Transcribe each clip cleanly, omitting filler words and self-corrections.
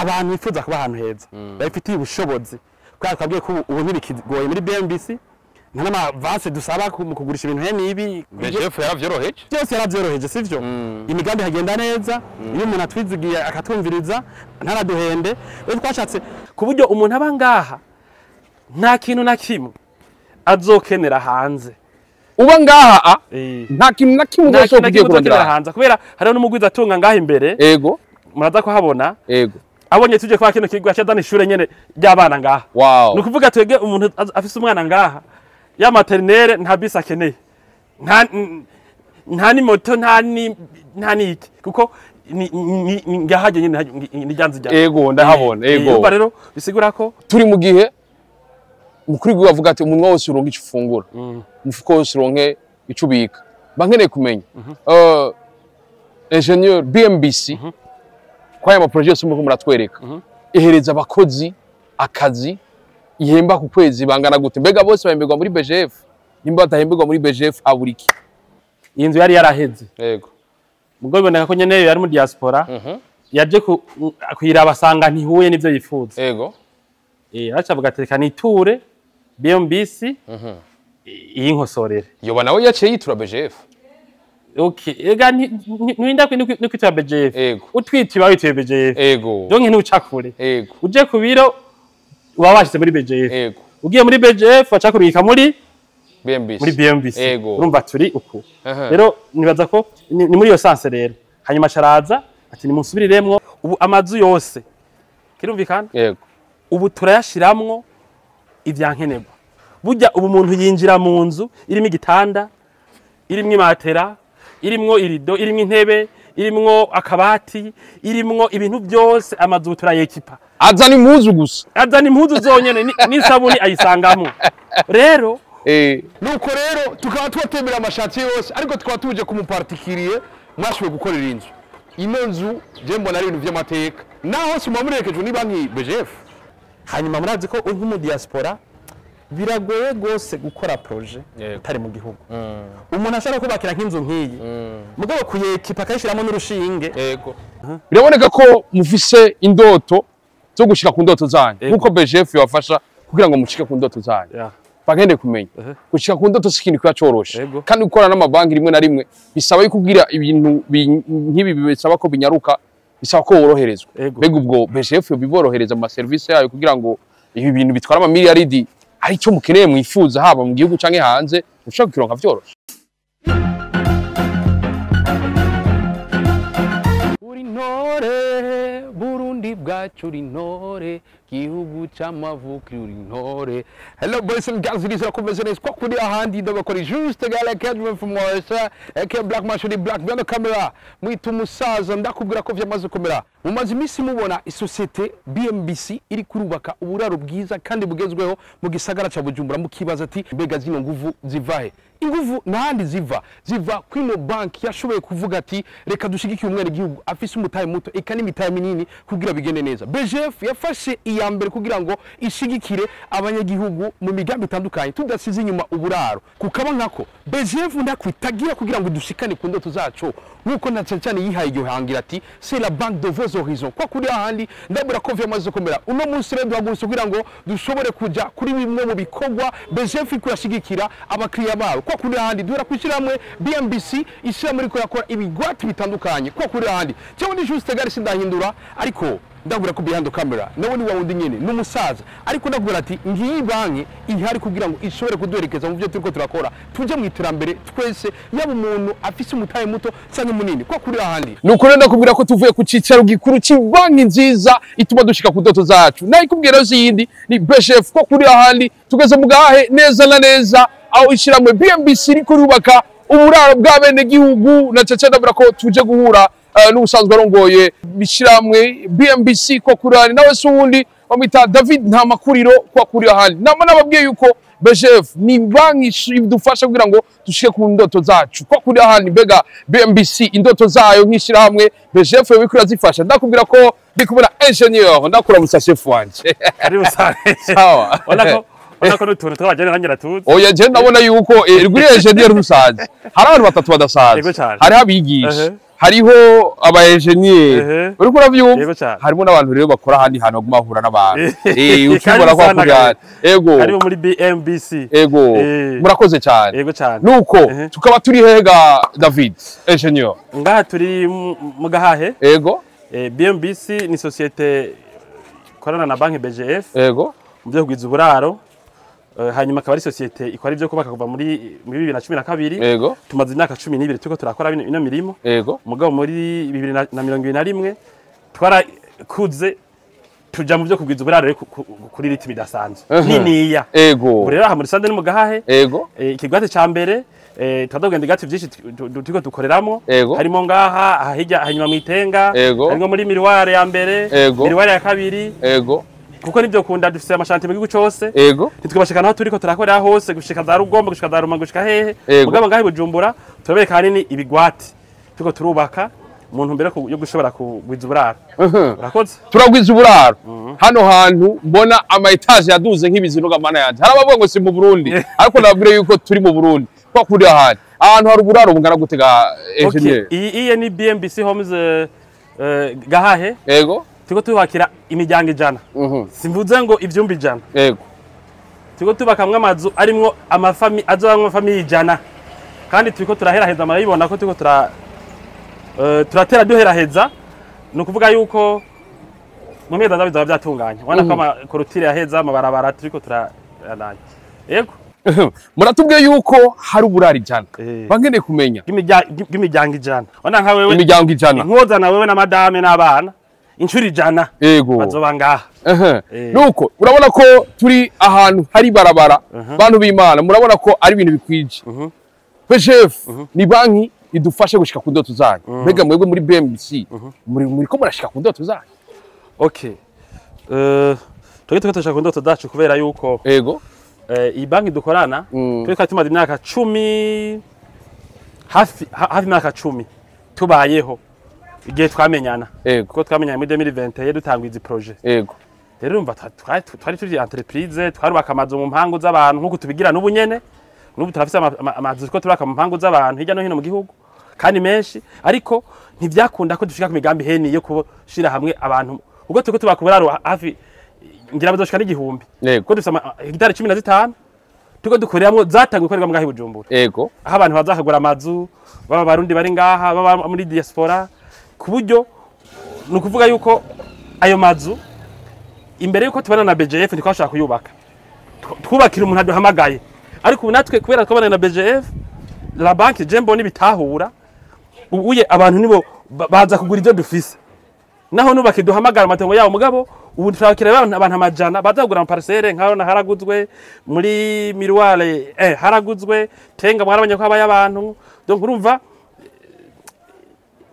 Abantu bifuza kuba ahantu heza babifitiye ubushobozi, kubera twabwiye ko ubu ntibikigoye muri BMBC, nta n'amavanse dusaba mu kugurisha ibintu he n'ibi. BGF yaravyoroheje. Byose yarabyoroheje, sivyo? Imigambi hagenda neza iyo umuntu atwizigiye akatwumviriza ntaraduhende. Rero twashatse ku buryo umuntu aba ngaha nta kintu na kimwe azokenera hanze. Uba ngaha a nta kintu na kimwe nta uzoshobora kintu na ugiye kimwe uzokenera kurondera hanze, kubera hariho n'umugwiza atunga ngaha imbere. Muraza kuhabona. Abonye tuje kwa kino kigo acadana ishure nyene ry'abana ngaha. Ni ukuvuga twebwe umuntu afise umwana ngaha ya maternelle, nta bisi akeneye, nta ni moto, nta niki, kuko ni ngaha nyene ni ryanzu rya Ego, ndahabona. Ego. Urumva rero bisigura ko Turi mu gihe umukuru w'igihugu avuga ati umunwa wose uronke ico ufungura, umufuko wose uronke ico ubika. Mba nkeneye kumenya, ingénieur, BMBC kwa aya ma projets yose muriko muratwereka, ihereza abakozi akazi ihemba ku kwezi bangana gute? Mbega bose bahemberwa muri BGF? Nimba badahemberwa muri BGF, habura iki? Iyi nzu yari yaraheze. Ubwo biboneka ko nyene yari mu diaspora yaje kuyiraba asanga ntihuye n'ivyo yifuza. Aca avuga ati reka niture BMBC iyinkosorere. Yoba nawe yaciye yitura BGF? Okay, ega ntiwinda kwitura BGF. Utwitiwe wituye BGF. Donc ntuca kure. Uje ku biro uba washize muri BGF. Ugiye muri BGF baca kubika muri BMBC. Muri BMBC. Urumva turi uku. Rero nibaza ko ni muri iyo sens rero. Hanyuma caraza ati nimusubiriremwo ubu amazu yose. Kirumvikana? Yego. Ubu turayashiramwo ivyankenerwa. Burya ubu umuntu yinjira mu nzu irimo igitanda, irimwo imatera, irimwo irido, irimwo intebe, irimwo akabati, irimwo ibintu byose. Amazu turayekipa. Azana impuzu gusa. Azana impuzu zonyene n'isabuni ayisangamo. Rero Nuko rero tukaba twatembera ama chantiers yose, ariko tukaba tuje ku mu particulier mwashoboye gukorera inzu. Ino nzu je mbona ari ibintu vy'amateka, naho si muba murerekejwe ni banki BGF. Hanyuma murazi ko nk'umu diaspora biragoye gose gukora projet utari mu gihugu. Umuntu ashobora kubakira nk'inzu nk'iyi, mugabo kuyekipa akayishyiramo n'urushinge. Biraboneka ko mufise indoto zo gushika ku ndoto zanyu, nkuko BGF yabafasha kugira ngo mushike ku ndoto zanyu. Bagende kumenya gushika ku ndoto si ikintu kiba coroshe. Kandi gukorana n'amabanki rimwe na rimwe bisaba yuko kugira ibintu nk'ibi bisaba ko binyaruka, bisaba ko woroherezwa. Mbega ubwo BGF biborohereza mu maserivisi yayo kugira ngo ibi bintu bitwara amamiliyaridi ari cyo mukeneye mwifuza, haba mu gihugu canke hanze, mushobora kukironka vyoroshe? Uri ntore Burundi bwacu, uri ntore gihugu c'amavukiro, uri ntore. Hello boys and girls, it is kumeze neza kwa kuri ahandi ndabakora juste gala Kedman from Morisa aka Black Mashuri Black behind the camera, mwita umusaza. Ndakubwira ko vyamaze kumera. Mumaze iminsi mubona isosiyete BMBC iri kurubaka uburaro bwiza kandi bugezweho mu gisagara ca Bujumbura, mukibaza ati mbega zino nguvu zivahe? Inguvu ntahandi ziva, ziva kwino banki yashoboye kuvuga ati reka dushigikire umwene gihugu afise umutahe muto eka n'imitahe minini kugira bigende neza. BGF yafashe iya mbere kugira ngo ishigikire abanyagihugu mu migambi itandukanye, tudasize inyuma uburaro. Kukaba nkako BGF ndakwitagira kugira ngo dushikane ku ndoto zacu, nkuko na cyane cyane yihaye iryo hangira ati c'est la banque de vos horizons. Kwa kuri ahandi ndabura ko vyamaze komera. Uno munsi rero duhagurutse kugira ngo dushobore kuja kuri bimwe mu bikorwa BGF iko yashigikira abakiriya babo. Kwa kuri ahandi duhera kwishyirahamwe BMBC, ishyirahamwe riko yakora ibigwati bitandukanye. Kwa kuri ahandi cyangwa ni juste gari sindahindura, ariko ndabura ko behind the camera nawe ni wawundi nyene n'umusaza, ariko ndakubwira ati ngiyi banki ihari kugira ngo ishobore kuduherekeza mu byo turiko turakora, tuje mu iterambere twese, yaba umuntu afise umutahe muto canke munini. Kwa kuri ahandi nuko rero ndakubwira ko tuvuye ku cicaro gikuru cy'ibanki nziza ituma dushika ku ndoto zacu, nayikubwira rero yindi ni BGF. Ko kuri ahandi tugeze mu gahe neza na neza aho ishyirahamwe BMBC riko rubaka uburaro bw'abenegihugu, na caca ndabura ko tuje guhura n'ubusanzwe arongoye ishyirahamwe BMBC ko kuri ahandi, nawe se uwundi bamwita David Ntamakuriro. Kwa kuri ahandi nama nababwiye yuko BGF ni banki idufasha kugira ngo dushike ku ndoto zacu. Kwa kuri ahandi, mbega BMBC indoto zayo nk'ishyirahamwe BGF yo irazifasha? Ndakubwira ko ndi kubona ingénieur, ndakuramutsa chef wanje. Karibu sana. Sawa. Ubona ko n'utuntu tw'abageni nanjye natuzi. Oya, je ndabona yuko rwuri ingénieur rusanze hari abantu batatu badasanzwe. Yego cane. Hariho abigisha, Hariho aba engineer, uriko uravyumva? Yego cane. Harimo n'abantu rero bakora ahandi hantu baguma bahura n'abantu. Kandi Ukibona kwa usanga kujyana. Ego. Harimo muri BMBC. Ego. Murakoze cyane. Yego cane. Nuko tukaba turi hega, David engineer? Ngaha turi mu Gahahe. BMBC ni société ikorana na banki BGF mu byo kugwiza uburaro. Hanyuma akaba ari société ikora ibyo kubaka kuva muri 2012. Tumaze imyaka 12 turiko turakora ino mirimo. Mugabo muri 2021 twarakuze, tuja mu byo kugwiza uburaro rero kuri rythme idasanzwe niniya. Ubu rero aha muri sande ni mu Gahahe. Ikigwati ca mbere, tuba tugenda igati vyinshi turiko dukoreramwo. Harimo ngaha, aha hirya, hanyuma mw'Itenga. Harimo muri Miroir ya mbere, Miroir ya kabiri. Kuko nivyo kunda dufise ama chantiers mu gihugu cose. Ntitwibashika naho turiko turakorera hose, gushika za Rugombo, gushika za Ruma, gushika hehe. Mugabo ngaha i Bujumbura turabereka hanini ibigwati turiko turubaka mu ntumbero yo gushobora kugwiza uburaro. Urakoze. Turagwiza uburaro hano hantu mbona ama étages yaduze nk'ibizinoga. Mana yanje, hari abavuga ngo si mu Burundi, ariko nababwire yuko turi mu Burundi kwa kuri ahantu hari uburaro bungana gute ga engineer? Iyi iye ni BMBC Homes, Gahahe. Turiko tubakira imiryango 100. Simvuze ngo ivyumba 100. Turiko tubakamwo amazu arimwo ama familles, azobamwo ama familles 100, kandi turiko turaheraheza. Murabibona ko turiko turatera duheraheza. Ni ukuvuga yuko mu mezi aza bizaba vyatunganye. Ubona ko ama clôtures yaheza, amabarabara turiko turarandanya. Yego. Muratubwiye yuko hari uburaro 100. Bankeneye kumenya Bw'imiryango 100. Ubona nka wewe, imiryango 100. Nkuzana wewe na madame n'abana inshuro 100 bazoba ngaha. Nuko urabona ko turi ahantu hari barabara. Bantu b'Imana, murabona ko ari ibintu bikwije. PGF ni banki idufashe gushika ku ndoto zanyu. Mbega mwebwe muri BMBC muri ko murashika ku ndoto zanyu? Okay, twebwe turiko turashaka ku ndoto zacu kubera yuko iyi banki dukorana, twe twari tumaze imyaka 10, hafi imyaka 10 tubayeho igihe twamenyana, kuko twamenyanye muri 2021 dutanga izi projet. Rero urumva twari turi entreprise, twarubaka amazu mu mpangu z'abantu nk'uko tubigira n'ubu nyene. N'ubu turafise amazu turiko turubaka mu mpangu z'abantu hirya no hino mu gihugu, kandi menshi, ariko ntivyakunda ko dushika ku migambi heni yo kushira hamwe abantu. Ubwo turiko tubaka uburaro hafi, ngira bazoshika n'1000, kuko dufise hegitari 15 turiko dukoreramwo, zatanguye gukorerwa ngaha i Bujumbura, aho abantu baza bakagura amazu, baba Abarundi bari ngaha, baba muri diaspora, ku buryo ni ukuvuga yuko ayo mazu imbere yuko tubana na BGF ntitwashobora kuyubaka. Twubakira umuntu aduhamagaye, ariko ubu natwe kubera twabana na BGF, la banque, je mbona ibitahura ubuye abantu nibo baza kugura ivyo dufise, naho nubaka duhamagara amatongo yabo. Mugabo ubu turakira abantu 100 baza kugura ama parcelles. Nkaho na haraguzwe muri Miroir, haraguzwe Tenga, mwarabonye ko habaye abantu. Donc urumva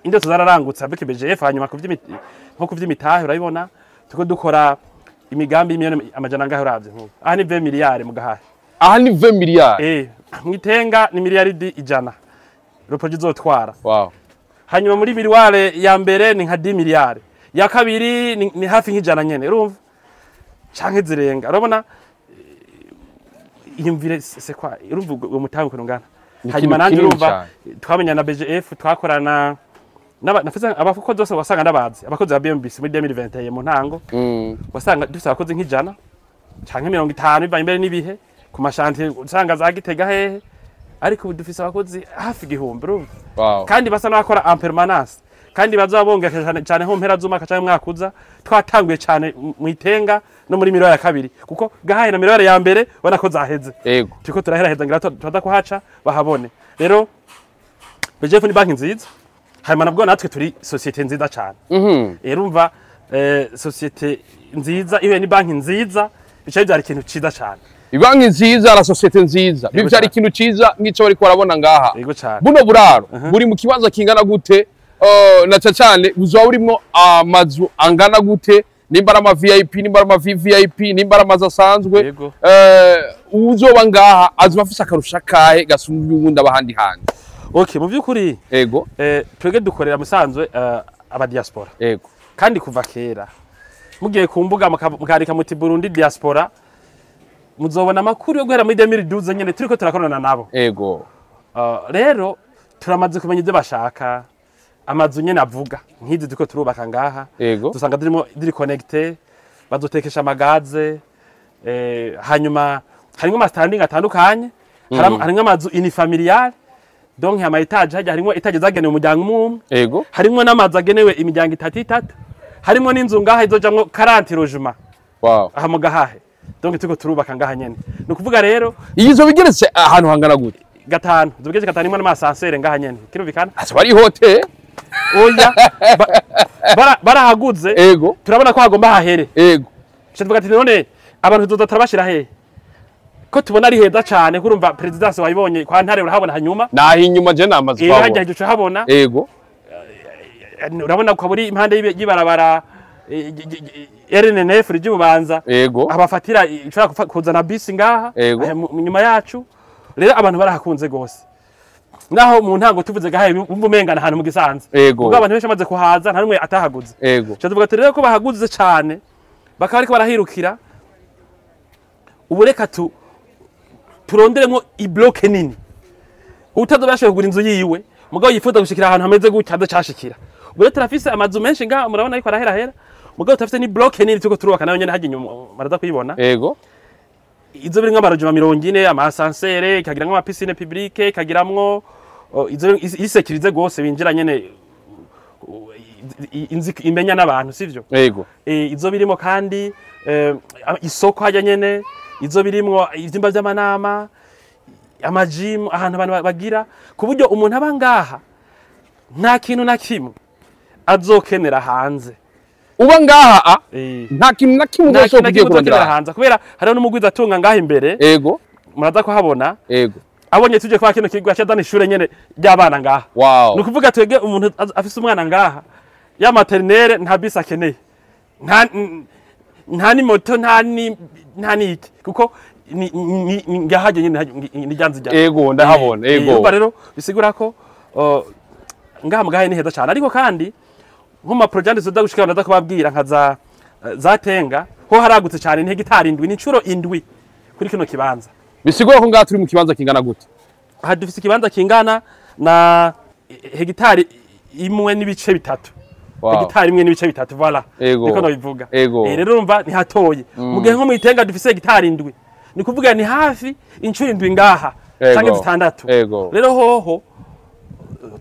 indoto zararangutse avec BGF. Hanyuma nko kuvy'imitahe, urabibona turiko dukora imigambi y'imiliyoni amajana angahe. Uravye nkubu aha ni 20 miliyari mu Gahahe. Aha ni 20 miliyari? Mw'Itenga ni miliyaridi 100 le projet izotwara. Hanyuma muri Miroir ya mbere ni nka 10 miliyari, ya kabiri ni hafi nk'ijana nyene, urumva, canke zirenga. Urabona, iyumvire c'est quoi, urumva uwo mutahe ukuntu ungana. Ni Hanyuma ikintu nanje kinini urumva cane. twamenya na BGF, twakorana nafise abakozi bose wasanga ndabazi, abakozi ba BMBC muri 2021 mu ntango. Wasanga dufise abakozi nk'ijana canke 50 bivanye imbere n'ibihe ku ma chantiers, usanga za Gitega hehe, ariko ubu dufise abakozi hafi 1000, urumva, kandi basa n'abakora en permanence, kandi bazoba bongera cyane cyane nko mu mpera z'umwaka canke umwaka uza. Twatanguye cyane mu Itenga no muri Miroir ya kabiri, kuko Gahahe na Miroir ya mbere ubona ko zaheze. Turiko turaheraheza, ngira turaza kuhaca bahabone. Rero BGF ni banki nziza, hanyuma nabwo natwe turi société nziza cyane. Rero urumva, société nziza ihuye ni banki nziza bica bibyara ikintu ciza cyane. Ibanki nziza na société nziza bivyara ikintu ciza nk'ico bariko barabona ngaha. Yego cyane. Buno buraro buri mu kibanza kingana gute? Na cane cane buzoba burimwo amazu angana gute, nimba ari ama VIP, nimba ari ama VVIP, nimba ari amazu asanzwe? Uzoba ngaha azoba afise akarusha kahe gasumba uwundi aba ahandi hantu? Okay, mu by'ukuri, twebwe dukorera musanzwe aba diaspora. Kandi kuva kera mugiye ku mbuga mukandika muti "Burundi diaspora", muzobona amakuru yo guhera muri 2012 nyene turiko turakorana nabo. Rero turamaze kumenya ibyo bashaka. Amazu nyene avuga nk'izi turiko turubaka ngaha, dusanga zirimo ziri connecté, bazotekesha ama gaz, hanyuma harimwo ama standing atandukanye. Harimwo amazu unifamilial, donc ama étage hajya harimwo étage zagenewe umuryango umwe umwe. Harimwo n'amazu agenewe imiryango itatu itatu. Harimwo n'inzu ngaha izojamwo 40 logements aha mu Gahahe. Donc turiko turubaka ngaha nyene, ni ukuvuga rero Iyi nzu bigeretse ahantu hangana gute? Gatanu, zubigeze gatanu, harimwo n'ama ascenseur ngaha nyene, kirumvikana. Asa ari hotel. Oya, barahaguze. Turabona ko hagomba hahere. Tuca tuvuga ati none abantu tuzoza turabashira hehe ko tubona ari heza cane? Kurumva présidence wayibonye, kwa Ntare urahabona, hanyuma Naho inyuma je namaze hajya kuhabona. hejuru urahabona. Urabona ko buri impande y'ibarabara RN9 ry'Ububanza, abafatira ishobora kuzana bisi ngaha. Aya nyuma yacu rero abantu barahakunze gose, naho mu ntango tuvuze gahaye bumva umengana ahantu mu gisanze. Ubwo abantu benshi bamaze kuhaza, nta numwe atahaguze. Tuca tuvuga ati rero ko bahaguze cane, bakaba bariko barahirukira, ubu reka turonderemwo i bloc nini. Utazoba yashoboye kugura inzu yiwe mugabo yifuza gushikira ahantu hameze gutya adacashikira. Ubu rero turafise amazu menshi ngaha, murabona ariko araherahera, mugabo turafise ni bloc nini turiko turubaka nayo nyene hajya inyuma, baraza kuyibona. Izo birimwo ama logements 40, ama ascenseur, ikagiramwo ama piscine publique, ikagiramwo izo i sécurisé gose, binjira nyene inzu imenya n'abantu, sivyo? Ego. Izo birimo kandi isoko hajya nyene, izo birimwo ivyumba vy'amanama, ama gym, ahantu abantu bagira, ku buryo umuntu aba ngaha nta kintu na kimwe azokenera hanze. Uba ngaha a nta kintu na kimwe Nta kintu uzoshobora na ugiye kimwe uzokenera kurondera hanze, kubera hariho n'umugwiza atunga ngaha imbere. Muraza kuhabona. Abonye tuje kwa kino kigo, acadana ishure nyene ry'abana ngaha. Ni ukuvuga twebwe umuntu afise umwana ngaha ya maternelle, nta bisi akeneye, nta ni moto, nta niki, kuko ni ngaha nyene ni ryanzi rya Ego, ndahabona. Ego. Urumva rero bisigura ko ngaha mugahe ni heza cyane. Ariko kandi nko mu ma projets tuza gushika ndaza kubabwira nka za Tenga, ho haragutse cyane, ni hegitari 7, ni incuro 7 kuri kino kibanza. Bisigura ko ngaha turi mu kibanza kingana gute? Aha dufise ikibanza kingana na hegitari 1.3. Hegitari 1.3, voilà. Niko nabivuga. Rero urumva ni hatoye, mu gihe nko mu Itenga dufise hegitari 7, ni kuvuga ni hafi incuro 7 ngaha canke 6. Rero hoho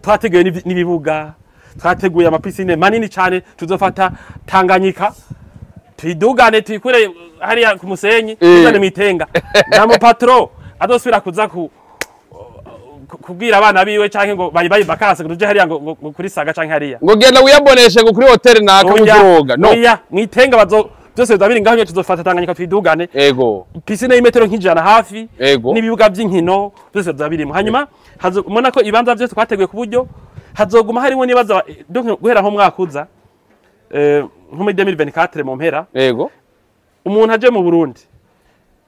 twateguye n'ibibuga, twateguye ama piscine manini cyane. Tuzofata Tanganyika tuyidugane, tuyikure hariya ku musenyi, tuzane mw'Itenga. Nta mu patron adosubira kuza kubwira abana biwe canke ngo bayi bayi vacances ngo tuje hariya ngo kuri Saga canke hariya. Ngo genda wiyaboneshe ngo kuri hotel naka muziroga no. Oya, mw'Itenga bazo byose bizaba biri ngaho nyene. Tuzofata Tanganyika tuyidugane, piscine y'imetero nk'100 hafi, n'ibibuga by'inkino byose bizaba birimo. Hanyuma mubona ko ibibanza byose twateguye ku buryo hazoguma harimo n'ibibazo. Donc guhera nko mwaka uza, nko muri 2024 mu mpera, umuntu aje mu Burundi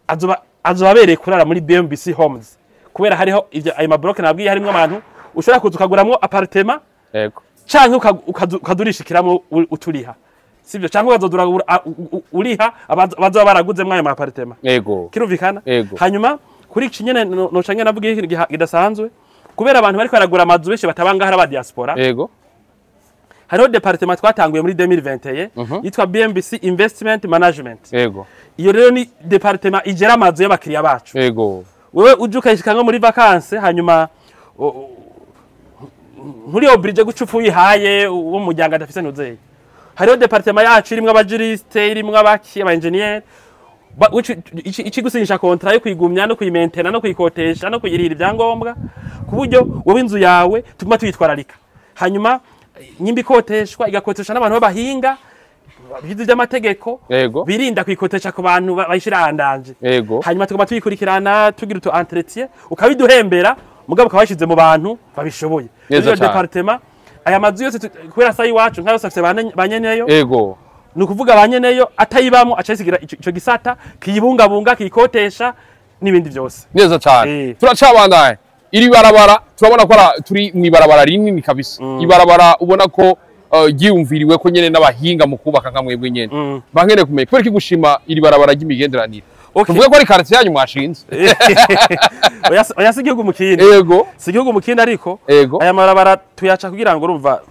azoba abereye kurara muri BMBC Homes, kubera hariho ivyo ayo ma blocs nabwiye, harimwo abantu ushobora kuza ukaguramwo appartement canke ukadurishikiramwo uturiha, sivyo? Canke ukazodura uriha abazoba baraguzemwo ayo ma appartement. Kirumvikana. Hanyuma kuri iki nyene noca ngenda navuga ikintu kidasanzwe, kubera abantu bariko baragura amazu benshi bataba ngaha, aba diaspora. Hariho département twatanguye muri 2021 yitwa BMBC Investment Management. Iyo rero ni département igera amazu y'abakiriya bacu. Wewe uje ukayishika nko muri vacances, hanyuma nturi obligé guca upfa uyihaye uwo muryango adafise ntuzeye. Hariho département yacu irimwo aba juriste, irimwo abaki, aba engineer, ikigusinyisha contrat yo kuyigumya no kuyimentena no kuyikotesha no kuyirira ibyangombwa, ku buryo wowe inzu yawe tuguma tuyitwararika. Hanyuma nyimba ikoteshwa, igakoteshwa n'abantu b'abahinga bize iby'amategeko, birinda kuyikotesha ku bantu bayishira handanje. Hanyuma tuguma tuyikurikirana, tugira utu entretien, ukabiduhembera, mugabo ukaba washize mu bantu babishoboye. Neza Iyo cane. département, aya mazu yose kubera sa iwacu nka yose afise ba nyeneyo. Ni ukuvuga ba nyeneyo atayibamo aca yisigira ico gisata kiyibungabunga, kiyikotesha n'ibindi byose. Neza cyane. Turacabandanya iri barabara, turabona ko turi mu ibarabara rinini kabisa, ibarabara ubona ko ryiyumviriwe ko nyene n'abahinga mu kubaka nka mwebwe nyene. Bankeneye kumenya kubera iki gushima iri barabara ry'imigenderanire. Tuvuge ko ari quartier yanyu mwashinze? Oya, si igihugu mu kindi. Si igihugu mu kindi, ariko aya mabarabara tuyaca kugira ngo urumva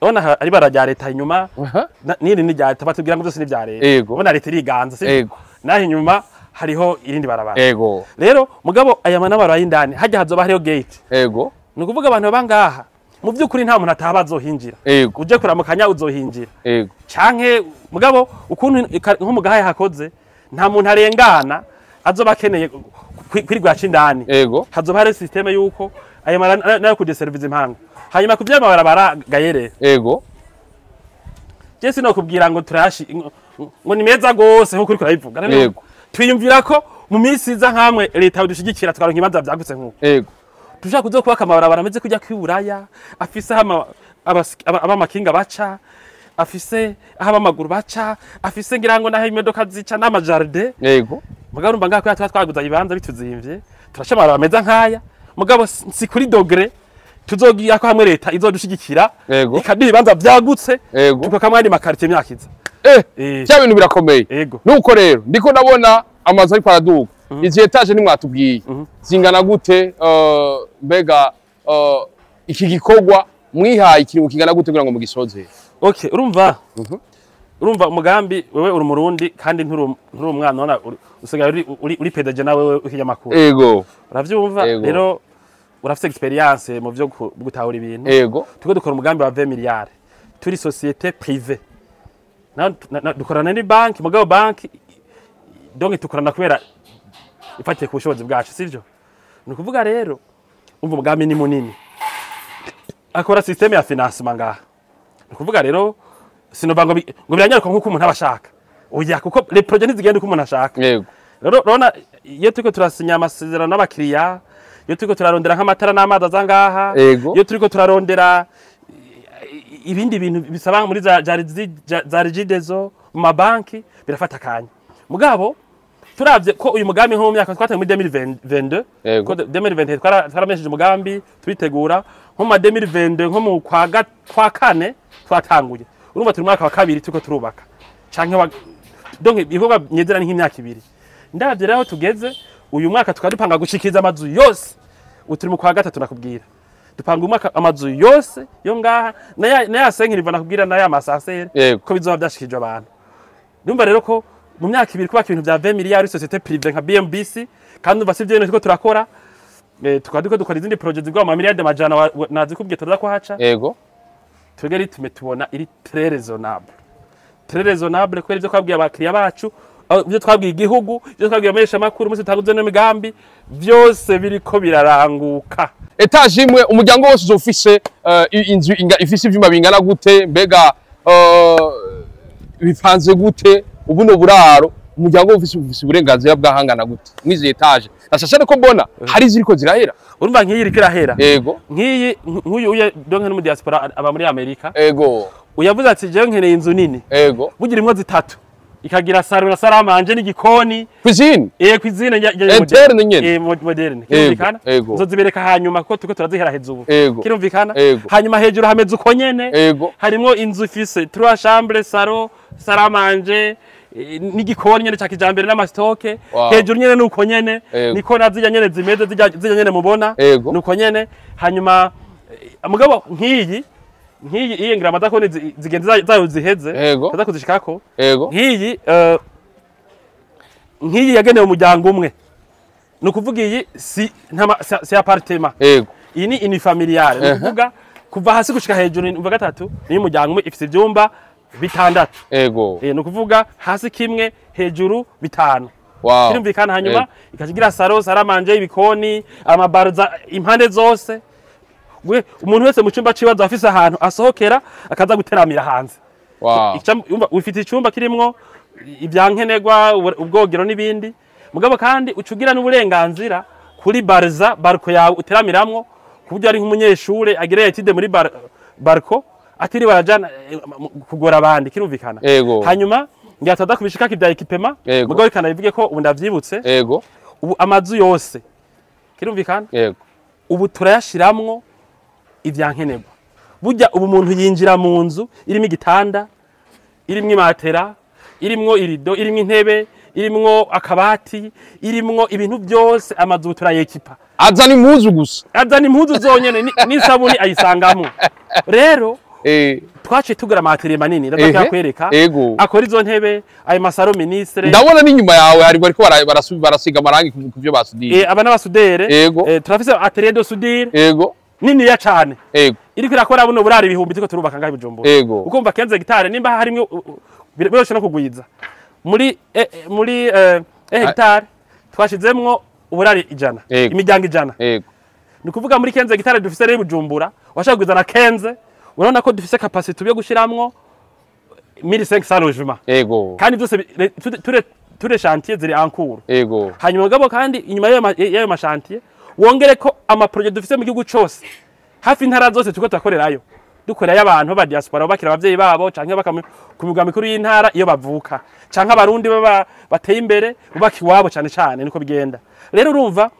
Urabona hari ibara rya leta inyuma, Aha. n'iri ni rya leta, batubwira ngo byose ni ibya leta. Ego. Ubona leta iriganza, sivyo? Ego. Naho inyuma hariho irindi barabara. Ego. Rero mugabo aya manabara y'indani hajya hazoba hariho gate. Ego. Ni ukuvuga abantu baba ngaha mu by'ukuri nta muntu ataba azohinjira. Ego. Uje kuramukanya uzohinjira. Ego. Canke mugabo ukuntu nko mu gahaye hakoze, nta muntu arengana azoba akeneye kwirirwa aca indani. Ego. Hazoba hari système yuko ayo nayo kudeserviza impangu. Hanyuma ku vy'amabarabara gayere, Ego. je sinokubwira ngo turayashi ngo ni meza gose nkuko uriko urabivuga. Yego. Twiyumvira ko mu minsi iza nkamwe leta yodushigikira tukaronka ibibanza vyagutse nkuko Ego. dushaka kuzokubaka amabarabara ameze kujya kw'iburaya, afise aho abamakinga baca, afise aho abamaguru baca, afise ngira ngo n'aho imodoka zica n'amajardin. Ego. Mugabo urumva ngaho kubera tuba twaguze ibibanza bituzimvye, turasha amabarabara meza nk'aya, mugabo si kuri degré tuzogira ko hamwe leta izodushigikira Ego. ikaduha ibibanza vyagutse, Ego. tukakamwa andi makaritiye imyaka iza. Bya bintu birakomeye. Ego. Nuko rero ndiko ndabona amazu ariko araduga. Izi étages ntimwatubwiye zingana gute? Mbega iki gikorwa mwihaye ikiringo kingana gute kugira ngo mugisoze? Okay, urumva umugambi, wewe uri umurundi kandi nturi umwana, ubona usigaye uri PDG nawe wewe w'ikinyamakuru. Ego. Uravyumva? Ego. Rero urafise expérience mu vyo gutahura ibintu. Ego. Turiko dukora umugambi wa 20 miliyari, turi société privée, dukorana ni banki, mugabo banki donc tukorana kubera ifatiye ku bushobozi bwacu, sivyo? Ni ukuvuga rero umva umugambi ni munini, akora système ya financement ngaha. Ni ukuvuga rero sinova ngo ngo biranyaruka nk'uko umuntu aba ashaka, oya, kuko les projets ntizigenda uko umuntu ashaka. Ego. Rero urabona iyo turiko turasinya amasezerano n'abakiriya, iyo turiko turarondera nk'amatara n'amazi aza ngaha, Ego. iyo turiko turarondera ibindi bintu bisaba muri za Regideso, mu mabanki, birafata akanya. Mugabo turavye ko uyu mugambi nko mu myaka twataye muri 2022, Ego. ko 2021 twaramenyesheje umugambi, turitegura nko mu ma 2022, nko mu kwa kane twatanguye. Urumva turi mu mwaka wa kabiri turiko turubaka, canke donc ibikorwa nyezera ni nk'imyaka 2. Ndavye rero aho tugeze uyu mwaka, tukaba dupanga gushikiriza amazu yose. Ubu turi mu kwa gatatu, nakubwira dupanga umwaka amazu yose yo ngaha naya senkiriva nakubwira naya masasere Yego. ko bizoba byashikijwe abantu. Ndumva rero ko mu myaka 2 kubaka ibintu bya 20 miliyari, société privée nka BMBC, kandi umva sivyo bintu turiko turakora, tukaba turiko dukora izindi projet zigwa mu miliyari amajana, nazikubwiye turaza kuhaca. Ego. Twebwe rythme tubona iri très raisonnable, très raisonnable, kubera ibyo twabwiye abakiriya bacu, ibyo twabwiye igihugu, ibyo twabwiye abamenyesha makuru umunsi dutanguze n'imigambi, byose biriko biraranguka. Étage imwe umuryango wose uzofise inzu ifise ivyumba bingana gute? Mbega bipanze gute ubuno buraro? Umuryango ufise uburenganzira bwahangana gute mwizi étage? Nashasha ko mbona hari ziriko zirahera. Urumva nk'iyi iriko irahera. Ego. Nk'iyi, nk'uyu uye donc no mu diaspora aba muri Amerika, Ego. uyavuze ati jewe nkeneye inzu nini, Ego. bugira imwo zitatu, ikagira salon na salle à manger n'igikoni. Cuisine. Cuisine Interne nyene. Moderne, kirumvikana. Ego. Nzozibereka hanyuma kuko turiko turaziheraheza ubu. Ego. Kirumvikana. Ego. Hanyuma hejuru hameze uko nyene. Ego. Harimwo inzu ifise trois chambres, salon, salle à manger, n'igikoni nyene ca kijambere n'amastock. Wow. Hejuru nyene nuko nyene. Ego. Niko na zirya nyene zimeze, zirya nyene mubona. Ego. Nuko nyene. Hanyuma mugabo nk'iyi iyi ngira amadakoni zigenzi zayo ziheze, Ego. kaza kuzishikako. Ego. Nk'iyi yagenewe umuryango umwe, ni ukuvuga iyi si si appartement. Ego. Iyi ni unifamiliale, ni ukuvuga kuva hasi gushika hejuru ni umva gatatu, ni umuryango umwe, ifise ivyumba bitandatu. Ego. Ni ukuvuga hasi kimwe, hejuru bitanu. Wow. Kirumvikana. Hanyuma ikakigira salon, salle à manger, ibikoni, amabaraza impande zose. Umuntu wese mu cyumba ciwe azoba afise ahantu asohokera akaza guteramira hanze. Wow. Umva, ufite icyumba kirimwo ibyankenerwa, ubwogero n'ibindi, mugabo kandi ucugira n'uburenganzira kuri baraza, balcon yawe uteramiramwo, ku buryo ari nk'umunyeshure agira étude muri balcon atiriwe arajana kugora abandi. Kirumvikana. Ego. Hanyuma ngira tuza kubishikako ibya équipement. Ego. Mugabo reka nabivuge ko ubu ndavyibutse. Ego. Ubu amazu yose, kirumvikana, Ego. ubu turayashiramwo ivyankenerwa. Burya ubu umuntu yinjira mu nzu irimo igitanda, irimwo imatera, irimwo irido, irimwo intebe, irimwo akabati, irimwo ibintu byose. Amazu turayekipa. Azana impuzu gusa. Azana impuzu zonyene n'isabuni ayisangamo. Rero Twaciye tugura ama atelier manini, ndaza kwereka akora izo ntebe, ayo ma salon ministre. Ndabona n'inyuma yawe hari bariko barasiga amarangi ku byo basudira. Aba n'abasudere. Turafise atelier de soudure niniya cane, iriko irakora buno burari ibihumbi turiko turubaka ngaho i Bujumbura. Ukumva 15 hectare nimba harimwo biroshe no kugwiza muri hectare twashizemwo uburari 100, imiryango 100. Ni ukuvuga muri 15 hectare dufise rero i Bujumbura, washaka kugwiza na 15, urabona ko dufise capacité yo gushiramwo 1500 logements. Kandi byose ture chantier ziri en cours. Hanyuma mugabo kandi inyuma y'ayo ma chantier wongere ko ama projet dufise mu gihugu cose, hafi intara zose turiko turakorerayo, dukorerayo abantu ba diaspora bakira abavyeyi babo canke baka ku migwa mikuru y'intara iyo bavuka, canke abarundi baba bateye imbere bubaka iwabo cane cane, niko bigenda. Rero urumva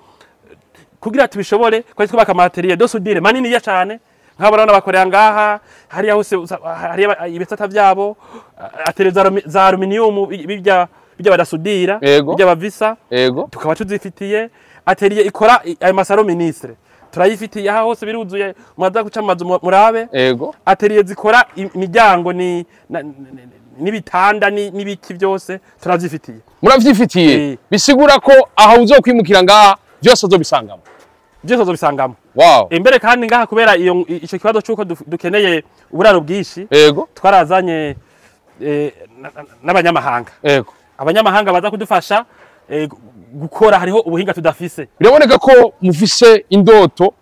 kugira tubishobore kwari twubaka ama atelier de soudure manini ya cane, nk'abana bakorera ngaha hariya hose, hariya ibisata vyabo, atelier za aluminium bijya badasudira, bijya bavisa, tukaba tuzifitiye atelier ikora ayo ma salon ministre, turayifitiye aha hose biruzuye, mwaza guca mu mazu murabe. Atelier zikora imiryango ni n'ibitanda n'ibiki byose turavyifitiye. Muravyifitiye? Eh. Bisigura ko aho uzokwimukira ngaha byose uzobisangamo? Byose uzobisangamo. Imbere kandi ngaha kubera iyo ico kibazo c'uko dukeneye uburaro bwinshi, twarazanye n'abanyamahanga, abanyamahanga baza kudufasha gukora, hariho ubuhinga tudafise. Biraboneka ko mufise indoto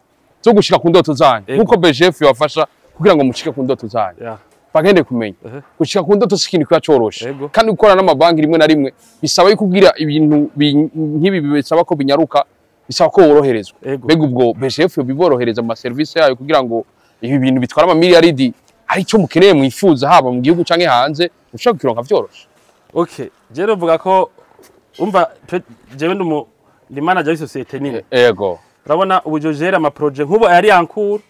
zo gushika ku ndoto zanyu, nkuko BGF yabafasha kugira ngo mushike ku ndoto zanyu. Bagende kumenya gushika ku ndoto si ikintu kiba coroshe, kandi gukorana n'amabanki rimwe na rimwe bisaba yuko kugira ibintu nk'ibi bisaba ko binyaruka, bisaba ko woroherezwa. Mbega ubwo BGF biborohereza mu maserivisi yayo kugira ngo ibi bintu bitwara amamiliyaridi ari icyo mukeneye mwifuza, haba mu gihugu canke hanze, mushobora kukironka vyoroshe? Okay, je novuga ko umva jewe ndi manager w'isosiyete nini. Urabona ubu je gère ama projet nk'ubu yari en cours,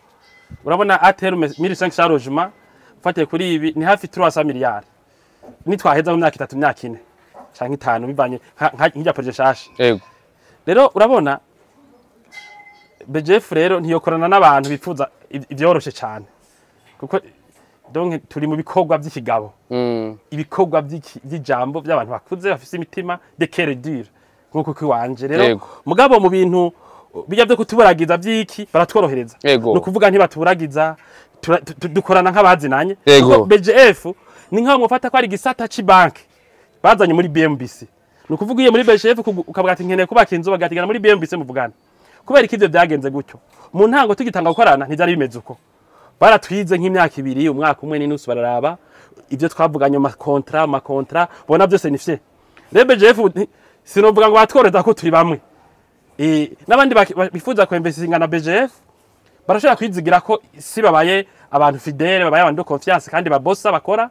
urabona à terme 1500 logements, ufatiye kuri ibi ni hafi 300 miliyari nitwaheza mu myaka 3, myaka 4 canke 5, bivanye nk'irya projet nshasha. Rero urabona BGF rero ntiyokorana n'abantu bifuza ivyoroshe cane, kuko donc turi mu bikorwa vy'ikigabo, ibikorwa vy'ijambo by'abantu bakuze bafise imitima de cœur dur nk'uko kwiwanje rero. Mugabo mu bintu bijya byo kutuburagiza vy'iki baratworohereza. Ni ukuvuga ntibatuburagiza, dukorana nk'abazinanye. Kuko BGF ni nk'aho mufata ko ari igisata c'ibanki bazanye muri BMBC. Ni ukuvuga iyo muri BGF ukavuga ati nkeneye kubaka inzu, bagatigana muri BMBC muvugana. Kubera ko ivyo byagenze gutyo, mu ntango tugitanga gukorana ntivyari bimeze uko. Baratwize nk'imyaka 2, umwaka umwe n'inusu, bararaba ibyo twavuganye, ama contrat bona byose ni fye. Rero BGF sinovuga ngo batworohereza ko turi bamwe. N'abandi bifuza kuinvestinga na BGF barashobora kwizigira ko si babaye abantu fidèle, babaye abantu de confiance kandi babosa bakora,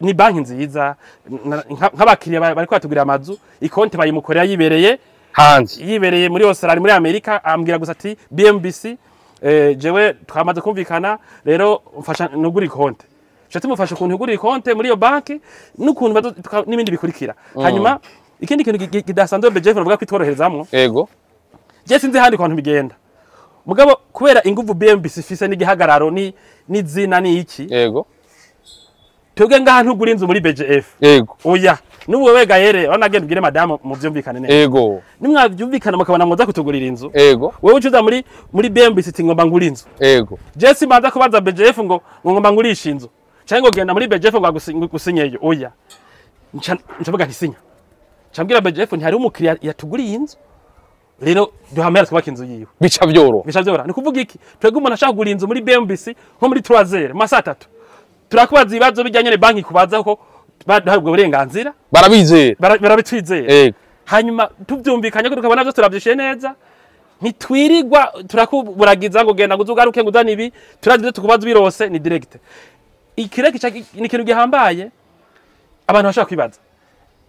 ni banki nziza. Nk'abakiriya bariko batugurira amazu, ikonte bayimukorera yibereye hanze, yibereye muri Australia, muri Amerika, ambwira gusa ati BMBC, jewe twamaze kumvikana, rero mfasha nugura ikonte. Tuca tumufasha ukuntu ugura ikonte muri iyo banki n'ukuntu n'ibindi bikurikira. Hanyuma ikindi kintu kidasanzwe BGF bavuga ko itworoherezamwo, je sinzi handi kuntu bigenda, mugabo kubera inguvu BMBC ifise n'igihagararo ni n'izina ni iki, twebwe ngaha ntugura inzu muri BGF. Oya, n'ubu wewe Gayere urabona, agenda ubwire madamu muvyumvikane neza. Nimwavyumvikana mukabona mwoza kutugurira inzu, wewe ucuza muri BMBC ati ngomba ngura inzu. Je simbanza kubaza BGF ngo ngomba ngurisha inzu canke ngo genda muri BGF ngo gusinyeyo, oya. Nca ncavuga nti sinya, nca mbwira BGF nti hariho umukiriya yatuguriye inzu, rero duhamera twubaka inzu yiwe. Bica vyoroha. Bica vyoroha. Ni kuvuga iki? Twebwe umuntu ashaka kugura inzu muri BMBC nko muri 3h, mu masaha 3, turakubaza ibibazo bijyanye na banki kubaza ko baduhaye ubwo burenganzira. Barabizera. Barabitwizera. Hanyuma tuvyumvikanye ko tukabona vyose turavyishuye neza, ntitwirirwa turakuburagiza ngo genda ngo uzugaruke ngo uzane ibi, turazi ivyo tukubaza, ubirose ni direct. Ikireki ni ikintu gihambaye abantu bashobora kwibaza,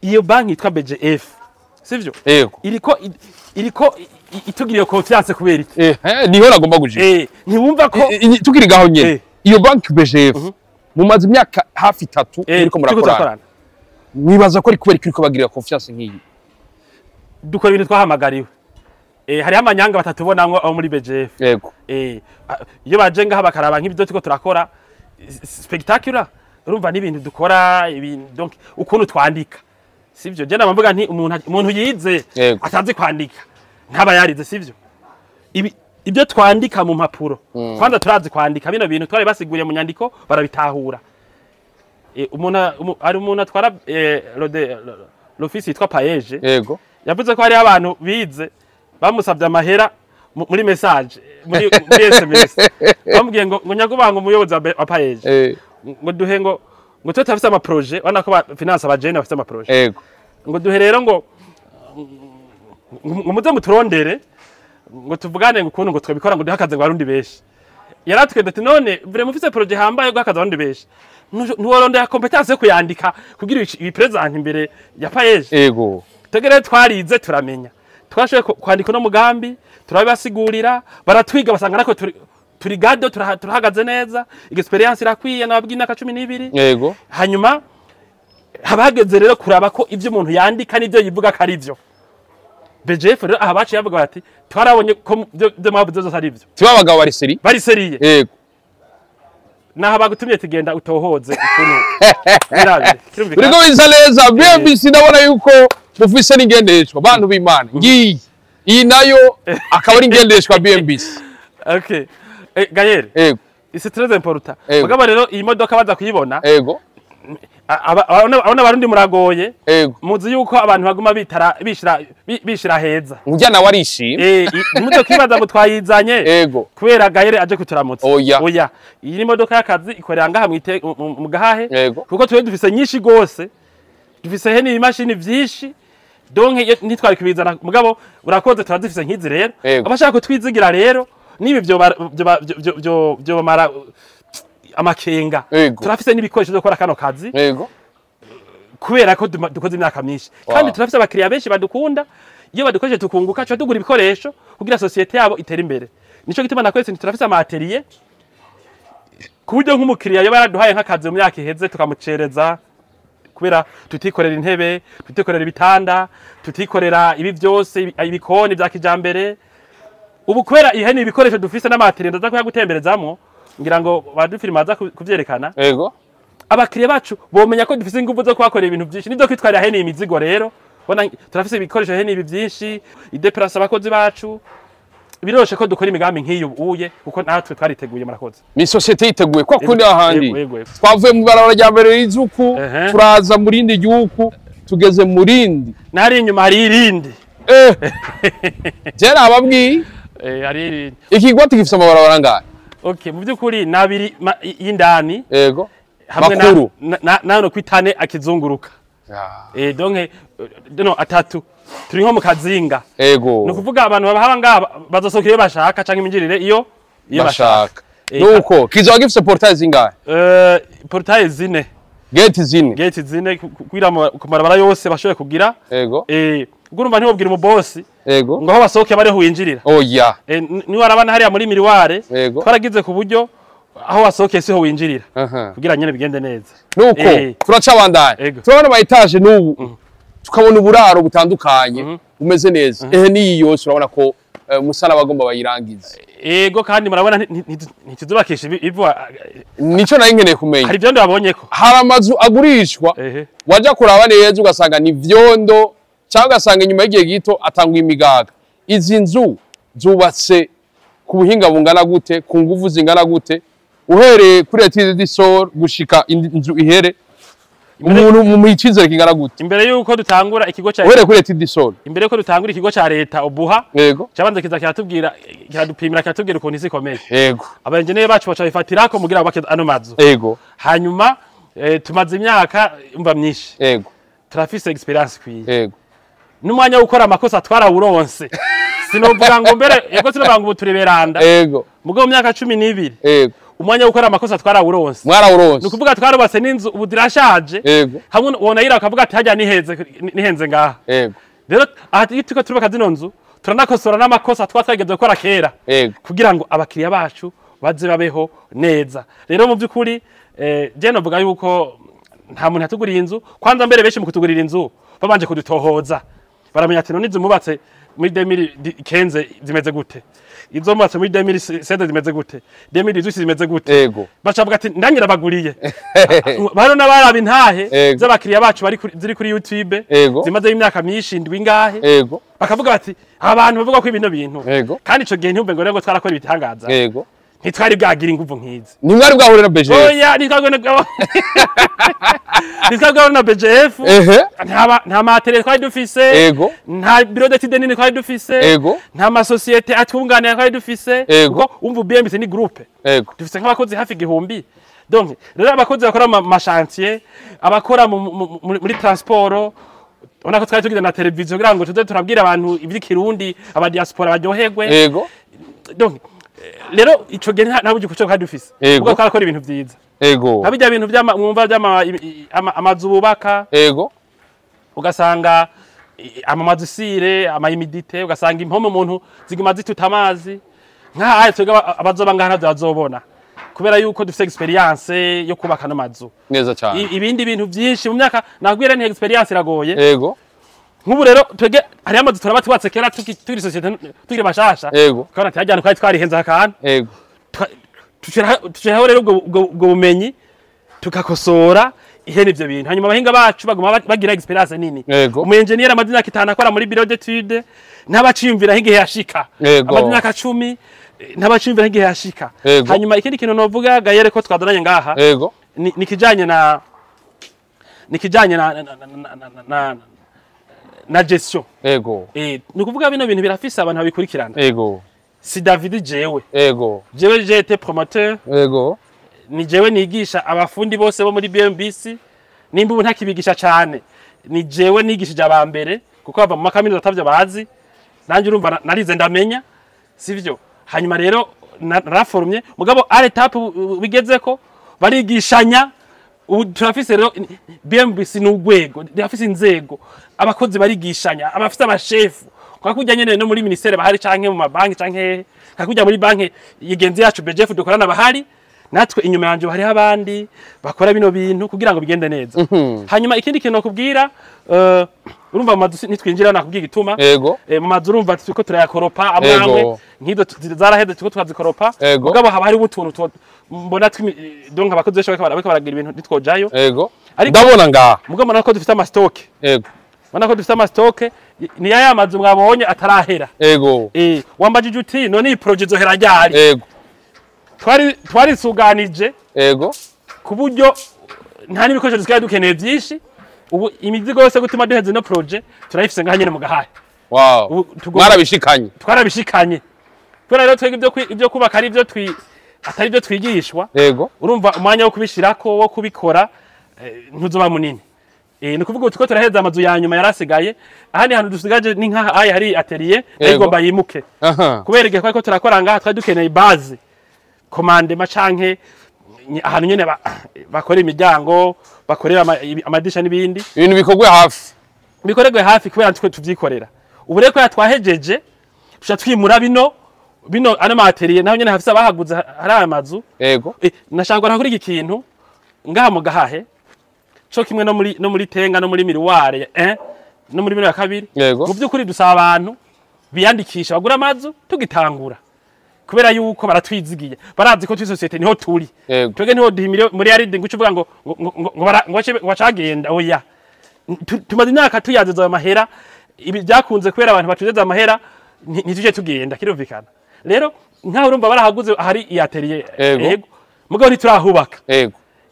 iyo banki yitwa BGF, sivyo? Ego. Iriko itugiriye confiance kubera iki? Niho nagomba gushika. Ntiwumva ko Tukiri ngaho nyene, iyo banki BGF mumaze imyaka hafi 3 muriko turiko murakorana. Turakorana. Mwibaza ko ari kubera ko iriko bagirira confiance nk'iyi? Dukora ibintu twahamagariwe. Hariho amanyanga batatubonamwo abo muri BGF. Iyo baje ngaha bakaraba nk'ibyo turiko turakora. Spectacular, urumva n'ibintu dukora, ibintu donc ukuntu twandika, sivyo? Je ndamvuga nti umuntu yize atazi kwandika ntaba yarize, sivyo? Ibi ibyo twandika mu mpapuro, kwanza turazi kwandika. Bino bintu twari basiguriye mu nyandiko barabitahura. Umuntu ari umuntu atwara l'office yitwa PAEEJ yavuze ko hariho abantu bize bamusabye amahera muri message, muri SMS, bamubwiye ngo nyakubahwa, ngo umuyobozi wa PAEEJ, ngo duhe, ngo twe turafise ama projets, urabona ko ba finance abajene bafise ama projets, ngo duhe rero, ngo muze muturondere, ngo tuvugane, ngo ukuntu ngo twabikora, ngo duhe akazi ngo abarundi benshi. Yaratwebwe ati: "None vraiment ufise projet hambaye guha akazi abarundi benshi, ntiworondera compétence yo kuyandika kugira ibi présente imbere ya PAEEJ?" Twebwe rero twarize, turamenya, twashoboye kwandika uno mugambi, turabibasigurira, baratwiga, basanga nako turi gado, turahagaze neza, expérience irakwiye, nababwiye imyaka 12. Hanyuma haba hageze rero kuraba ko ibyo umuntu yandika n'ibyo yivuga ko ari byo. BGF rero aha baciye bavuga bati: "Twarabonye ko byo mwavuze byose ari byo." Tiba abagabo bari sérieux. Bari sérieux. Naho bagutumye tugenda utohoze ukuntu birabe kirumvikana. Uriko bisa neza. BMBC, ndabona yuko mufise n'ingendeshwa, bantu b'Imana. Ngiyi iyi nayo akaba ari ingendeshwa BMBC. Okay, Gaël, c'est très important. Mugabo rero iyi modoka baza kuyibona, abona abarundi muragoye. Muzi yuko abantu baguma bitara bishira heza. Urya nawe arishima. Ntimuze kwibaza ngo twayizanye kubera Gaël aje kuturamutsa. Oya. Oya, iyi ni imodoka y'akazi ikorera ngaha mu Gahahe, kuko twe dufise nyinshi gose, dufise he n'ibimashini vyinshi, donc iyo ntitwari kubizana. Mugabo urakoze, turazifise nk'izi rero. Abashaka kutwizigira rero nibi vyobamara amakenga. Turafise n'ibikoresho vyo gukora kano kazi kubera ko dukoze imyaka myinshi, kandi turafise abakiriya benshi badukunda. Iyo badukoresheje tukunguka, tuca tugura ibikoresho kugira société yabo itere imbere. Nico gituma nakwese nti turafise ama atelier, ku buryo nk'umukiriya yoba yaraduhaye nk'akazi mu myaka iheze tukamucereza kubera tutikorera intebe, tutikorera ibitanda, tutikorera ibi byose, ibikoni vya kijambere. Ubu kubera ihe ni ibikoresho dufise n'ama atelier, ndaza kuyagutemberezamwo, ngira ngo badufilima baza kuvyerekana. Abakiriya bacu bomenya ko dufise ingufu zo kubakorera ibintu byinshi nibyo kwitwarira hene imizigo. Rero bona turafise ibikoresho hene ibi byinshi, ideplasa abakozi bacu, biroroshe ko dukora imigambi nk'iyi ubuye kuko natwe twariteguye. Murakoze. Ni société yiteguye kwa kundi ahandi. Yego. Twavuye mu barabara rya mbere rizuku, turaza mu rindi gihugu, tugeze mu rindi. Nari inyuma hari irindi. Je nababwiye. Hari irindi. Ikigwati gifise amabarabara angahe? Okay, mu by'ukuri nabiri y'indani hamwe na Makuru. na no kwitane akizunguruka. Donc no atatu, turi nko mu kazinga. Ni ukuvuga abantu baba ngaha bazosohoka iyo bashaka canke iminjirire iyo bashaka. Bashaka. Nuko kizoba gifise portail zingahe? Portail zine. Gate zine. Gate zine kugira ku mabarabara yose bashoboye kugira. Ubwo urumva ntiwobwira umubosi ngo aho basohoke bariho winjirira. Oya. Niwarabana hariya muri miroir, twaragize ku buryo aho wasohokeye siho winjirira kugira nyene bigende neza. Nuko turacabandanya. Turabona ama étages n'ubu, tukabona uburaro butandukanye bumeze neza. Ehe, n'iyi yose urabona ko musa n'abagomba bayirangize. Ego, kandi murabona ntituzubakisha ivu. Nico nari nkeneye kumenya. Hari ivyondo babonyeko. Hari amazu agurishwa, waja kuraba neza ugasanga ni vyondo, cyangwa ugasanga inyuma y'igihe gito atangwa imigaga. Izi nzu zubatse ku buhinga bungana gute, ku nguvu zingana gute, uhereye kuri étude du sol gushika inzu ihere, umuntu mu icizere kingana gute? Imbere yuko dutangura ikigo ca Uhereye kuri étude du sol. Imbere yuko dutangura ikigo ca leta Obuha, cabanze kiza kiratubwira, kiradupimira, kiratubwira ukuntu isi ikomeye. Abaenjeniyeri bacu baca bifatirako mugira bubake ano mazu. Hanyuma tumaze imyaka umva myinshi, turafise expérience ikwiye n'umwanya wo gukora amakosa twarawuronse. Sinovuga ngo mbere yego, sinovuga ngo ubu turi beranda, mugabo mu myaka 12 umwanya wo gukora amakosa twarawuronse. Mwarawuronse. Ni ukuvuga twarubatse n'inzu ubu zirashaje, hamwe wonayira ukavuga ati hajya nihenze, nihenze ngaha. Rero aha iyo turiko turubaka zino nzu, turanakosora n'amakosa twa twageze gukora kera kugira ngo abakiriya bacu baze babeho neza. Rero mu by'ukuri je novuga yuko nta muntu yatuguriye inzu. Kwanza mbere benshi mu kutugurira inzu babanje kudutohoza, baramenya ati none inzu mubatse muri 2015 zimeze gute, izo mubatse muri 2016 zimeze gute, 2018 zimeze gute. Bacavuga ati ndangira baguriye bano n'abaraba intahe z'abakiriya bacu bari ziri kuri YouTube zimaze imyaka myinshi, indwi ngahe, bakavuga bati abantu bavuga ko ibino bintu. Kandi ico gihe ntiyumve ngo rero ngo twarakora ibitangaza, ntitwari bwagira inguvu nk'izi. Ntimwari bwahure na BGF? Oya, ntitwabwo na BGF. Nta ma atelier twari dufise, nta bureau d'études nini twari dufise, nta masosiyete atwunganira twari dufise. Kuko umva, BMBC ni groupe, dufise nk'abakozi hafi 1000. Donc rero abakozi bakora mu ma chantier, abakora muri transport, ubona ko twari tugize na televiziyo kugira ngo tuze turabwira abantu ivy'ikirundi, aba diaspora baryoherwe. Donc rero ico gihe nta buryo kuco twari dufise, kuko twarakora ibintu vyiza, nka bijya bintu mwumva vy'ama amazu bubaka, ugasanga ama mazusire, ama humidité, ugasanga impome umuntu ziguma zituta amazi. Nk'aha twebwe abazoba ngaha ntavyo bazobona, kubera yuko dufise expérience yo kubaka no mazu. Neza cyane. Ibindi bintu vyinshi mu myaka nakubwira ni expérience iragoye. Nk'ubu rero twebwe hariyo amazu turaba tubatse kera tukiri société, tukiri bashasha, tukabona ati hajyana twari twarihenze akantu. Tushiraho rero ubwo bumenyi, tukakosora ihene ivyo bintu, hanyuma abahinga bacu baguma bagira expérience nini. Umu engineer amaze imyaka 5 akora muri bureau d'étude ntabaciyumvira nk'igihe yashika. Amaze imyaka 10 ntabaciyumvira nk'igihe yashika. Hanyuma ikindi kintu novuga gayere ko twadoranye ngaha, ni kijanye na gestion. Ni ukuvuga bino bintu birafise abantu babikurikirana. Si David, jewe, jewe j'étais promoteur, ni jewe nigisha abafundi bose bo muri BMBC. Nimba ubu ntakibigisha cane, ni jewe nigishije aba mbere, kuko bava mu makaminuza atavyo bazi. Nanjye urumva narize ndamenya, sivyo? Hanyuma rero naraforumye, mugabo à l'étape bigezeko barigishanya. Ubu turafise rero BMBC ni urwego, turafise inzego, abakozi barigishanya, abafise abashefu kwa kurya nyene no muri ministère bahari, canke mu mabanki, canke hehe, nka kurya muri banki yigenzi yacu BGF dukorana bahari, natwe inyuma yanje hariho abandi bakora bino bintu kugira ngo bigende neza. Hanyuma ikindi kintu nakubwira, urumva mu mazu nitwinjira nakubwira igituma. Mu mazu urumva turiko turayakoropa amwe amwe, nk'izo zaraheze, turiko turazikoropa. Mugabo haba hariho utuntu mbona donc abakozi benshi bariko baragira ibintu, ntitwojayo. Ariko Ndabona ngaha. mugabo mbona ko dufite ama stock, mbona ko dufite ama stock, ni ya mazu mwabonye atarahera. Wambajije uti none iyi projet izohera ryari? Twari twarisuganije ku buryo nta n'ibikoresho dusigaye dukeneye byinshi. Ubu imizigo yose gutuma duheza ino projet turayifise ngaha nyene mu Gahahe. Ubu Mwarabishikanye. Twarabishikanye, kubera rero twebwe ibyo kubaka ari ibyo atari ibyo twigishwa. Urumva umwanya wo kubishirako, wo kubikora, ntuzoba munini. Ni ukuvuga ubu turiko turaheza amazu ya nyuma yarasigaye. Ahandi hantu dusigaje ni nkaha aya hari atelier nayo igomba yimuke, kubera igihe twariko turakora ngaha twari dukeneye base commandement canke ahantu nyene bakora imiryango, bakorera amadirisha n'ibindi. Ibintu bikorwe hafi. Bikorerwe hafi, kubera twe tuvyikorera. Ubu rero kubera twahejeje, tuca twimura bino ano ma atelier, naho nyene hafise abahaguze hari aya mazu. Nashaka kuri iki kintu ngaha mu Gahahe, co kimwe no muri Tenga, no muri Miroir ya 1, no muri Miroir ya kabiri. Mu by'ukuri dusaba abantu biyandikisha bagura amazu tugitangura, kubera yuko baratwizigiye, barazi ko turi société, niho turi. Twebwe niho duha muri yaride ngo uvuga ngo bacagenda, oya. Tumaze imyaka tuyazeza ayo mahera. Ibi byakunze kubera abantu batuzeza amahera, ntituje tugenda, kirumvikana. Rero nkaho urumva barahaguze hari i atelier. Mugabo ntiturahubaka.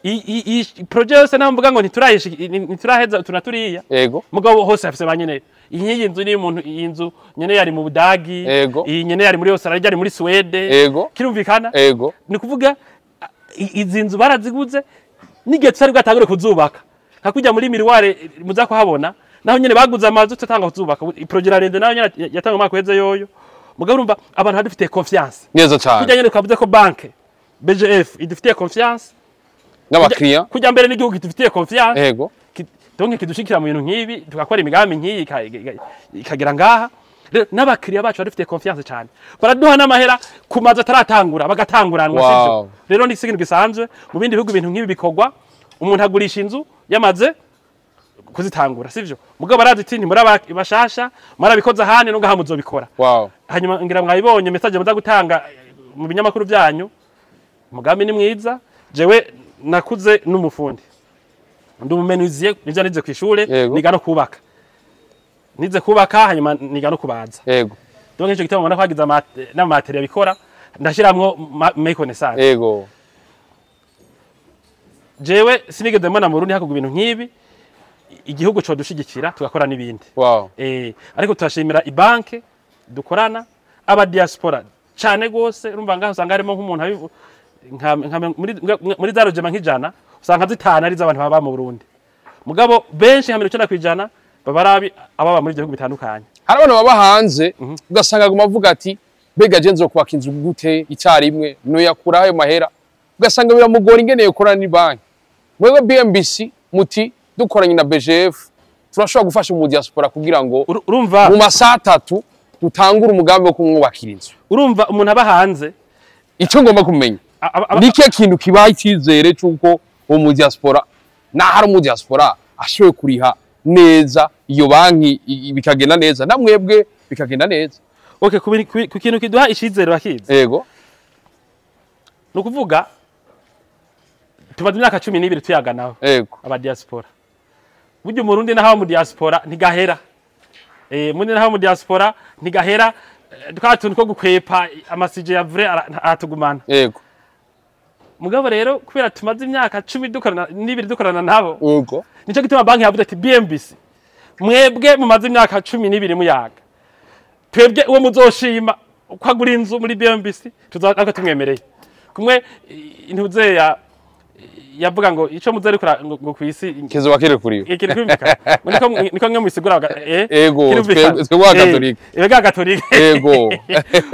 Iyi projet yose naho mvuga ngo ntituraheza tunaturiya. Mugabo hose hafise ba nyene. Iyi nzu ni umuntu, iyi nzu nyene yari mu Budagi, iyi nyene yari muri Australia, yari muri Swede. Kirumvikana. Ni kuvuga izi nzu baraziguze n'igihe tutari bwatangure kuzubaka. Nka kujya muri Miroir muza kuhabona, naho nyene baguze amazu tutanga kuzubaka. Projet irarenze, naho nyene yatanga umwaka uheze yoyo. Mugabo urumva abantu badufitiye confiance. Neza cyane. Kujya nyene twavuze ko banke BGF idufitiye confiance, N'abakiriya. kujya mbere n'igihugu kidufitiye confiance, donc kidushikira mu bintu nk'ibi, tugakora imigambi nk'iyi ikagera ngaha. Rero n'abakiriya bacu badufitiye confiance cyane, baraduha n'amahera ku mazu ataratangura, bagatanguranwa. Sivyo? Rero ni ikintu gisanzwe mu bindi bihugu, ibintu nk'ibi bikorwa umuntu agurisha inzu yamaze kuzitangura, sivyo? Mugabo barazi ati ntimuri bashasha, mwarabikoze ahandi, no ngaha muzobikora. Hanyuma ngira mwabibonye message muza gutanga mu binyamakuru byanyu. Umugambi ni mwiza. Jewe nakuze n'umufundi, ndi umu menuisier, nivyo nize kw'ishure. Niga no kubaka, nize kubaka, hanyuma niga no kubaza. Donc ico gitabo mbona ko hagize n'ama atelier bikora, ndashiramwo mes connaissances. Jewe sinigeze mbona mu Burundi hakorwa ibintu nk'ibi. Igihugu codushigikira tugakora n'ibindi. Ariko turashimira ibanke dukorana, aba diaspora cane gose. Urumva ngaho usanga harimo nk'umuntu nka muri za logement nk'ijana, usanga zitanu ari z'abantu baba mu Burundi, mugabo benshi nka 90% baba ari ababa muri ivyo bihugu bitandukanye. Hari abantu baba hanze, ugasanga aguma avuga ati: "Mbega je nzokubaka inzu gute icyarimwe? Noyakura ayo mahera?" Ugasanga biramugora ingene yokorana n'ibanki. Mwebwe BMBC muti dukoranye na BGF turashobora gufasha mu diaspora kugira ngo Urumva mu masaha 3 dutangure umugambi wo kumwubakira inzu. Urumva umuntu aba hanze. Icyo ngomba kumenya, ni kihe kintu kibaha icyizere cy'uko uwo mu diaspora, naho ari mu diaspora, ashoboye kuriha neza iyo banki, bikagenda neza, na mwebwe bikagenda neza? Okay, ku kintu kiduha icizere bakizi, Yego. ni ukuvuga tumaze imyaka 12 tuyaganaho aba diaspora. Burya Umurundi naho mu diaspora ntigahera, mundi naho mu diaspora ntigahera. Twa tuntu two gukwepa ama sujets ya vrai aratugumana. Mugabo rero kubera tumaze imyaka 12 dukorana nabo, nico gituma banki yavuze ati: "BMBC, mwebwe mumaze imyaka 12 muyaga, twebwe uwo muzoshima uko agura inzu muri BMBC tuzaba tumwemereye." Kumwe intuze ya yavuga ngo ico muzarikora ngo kwisi Kizoba kiri kuriwe. Ikiri kwimvikana. Ngo niko mwe musigura Ego. Kirumvikana. Twebwe Abagatolika. Ebega Gatolika.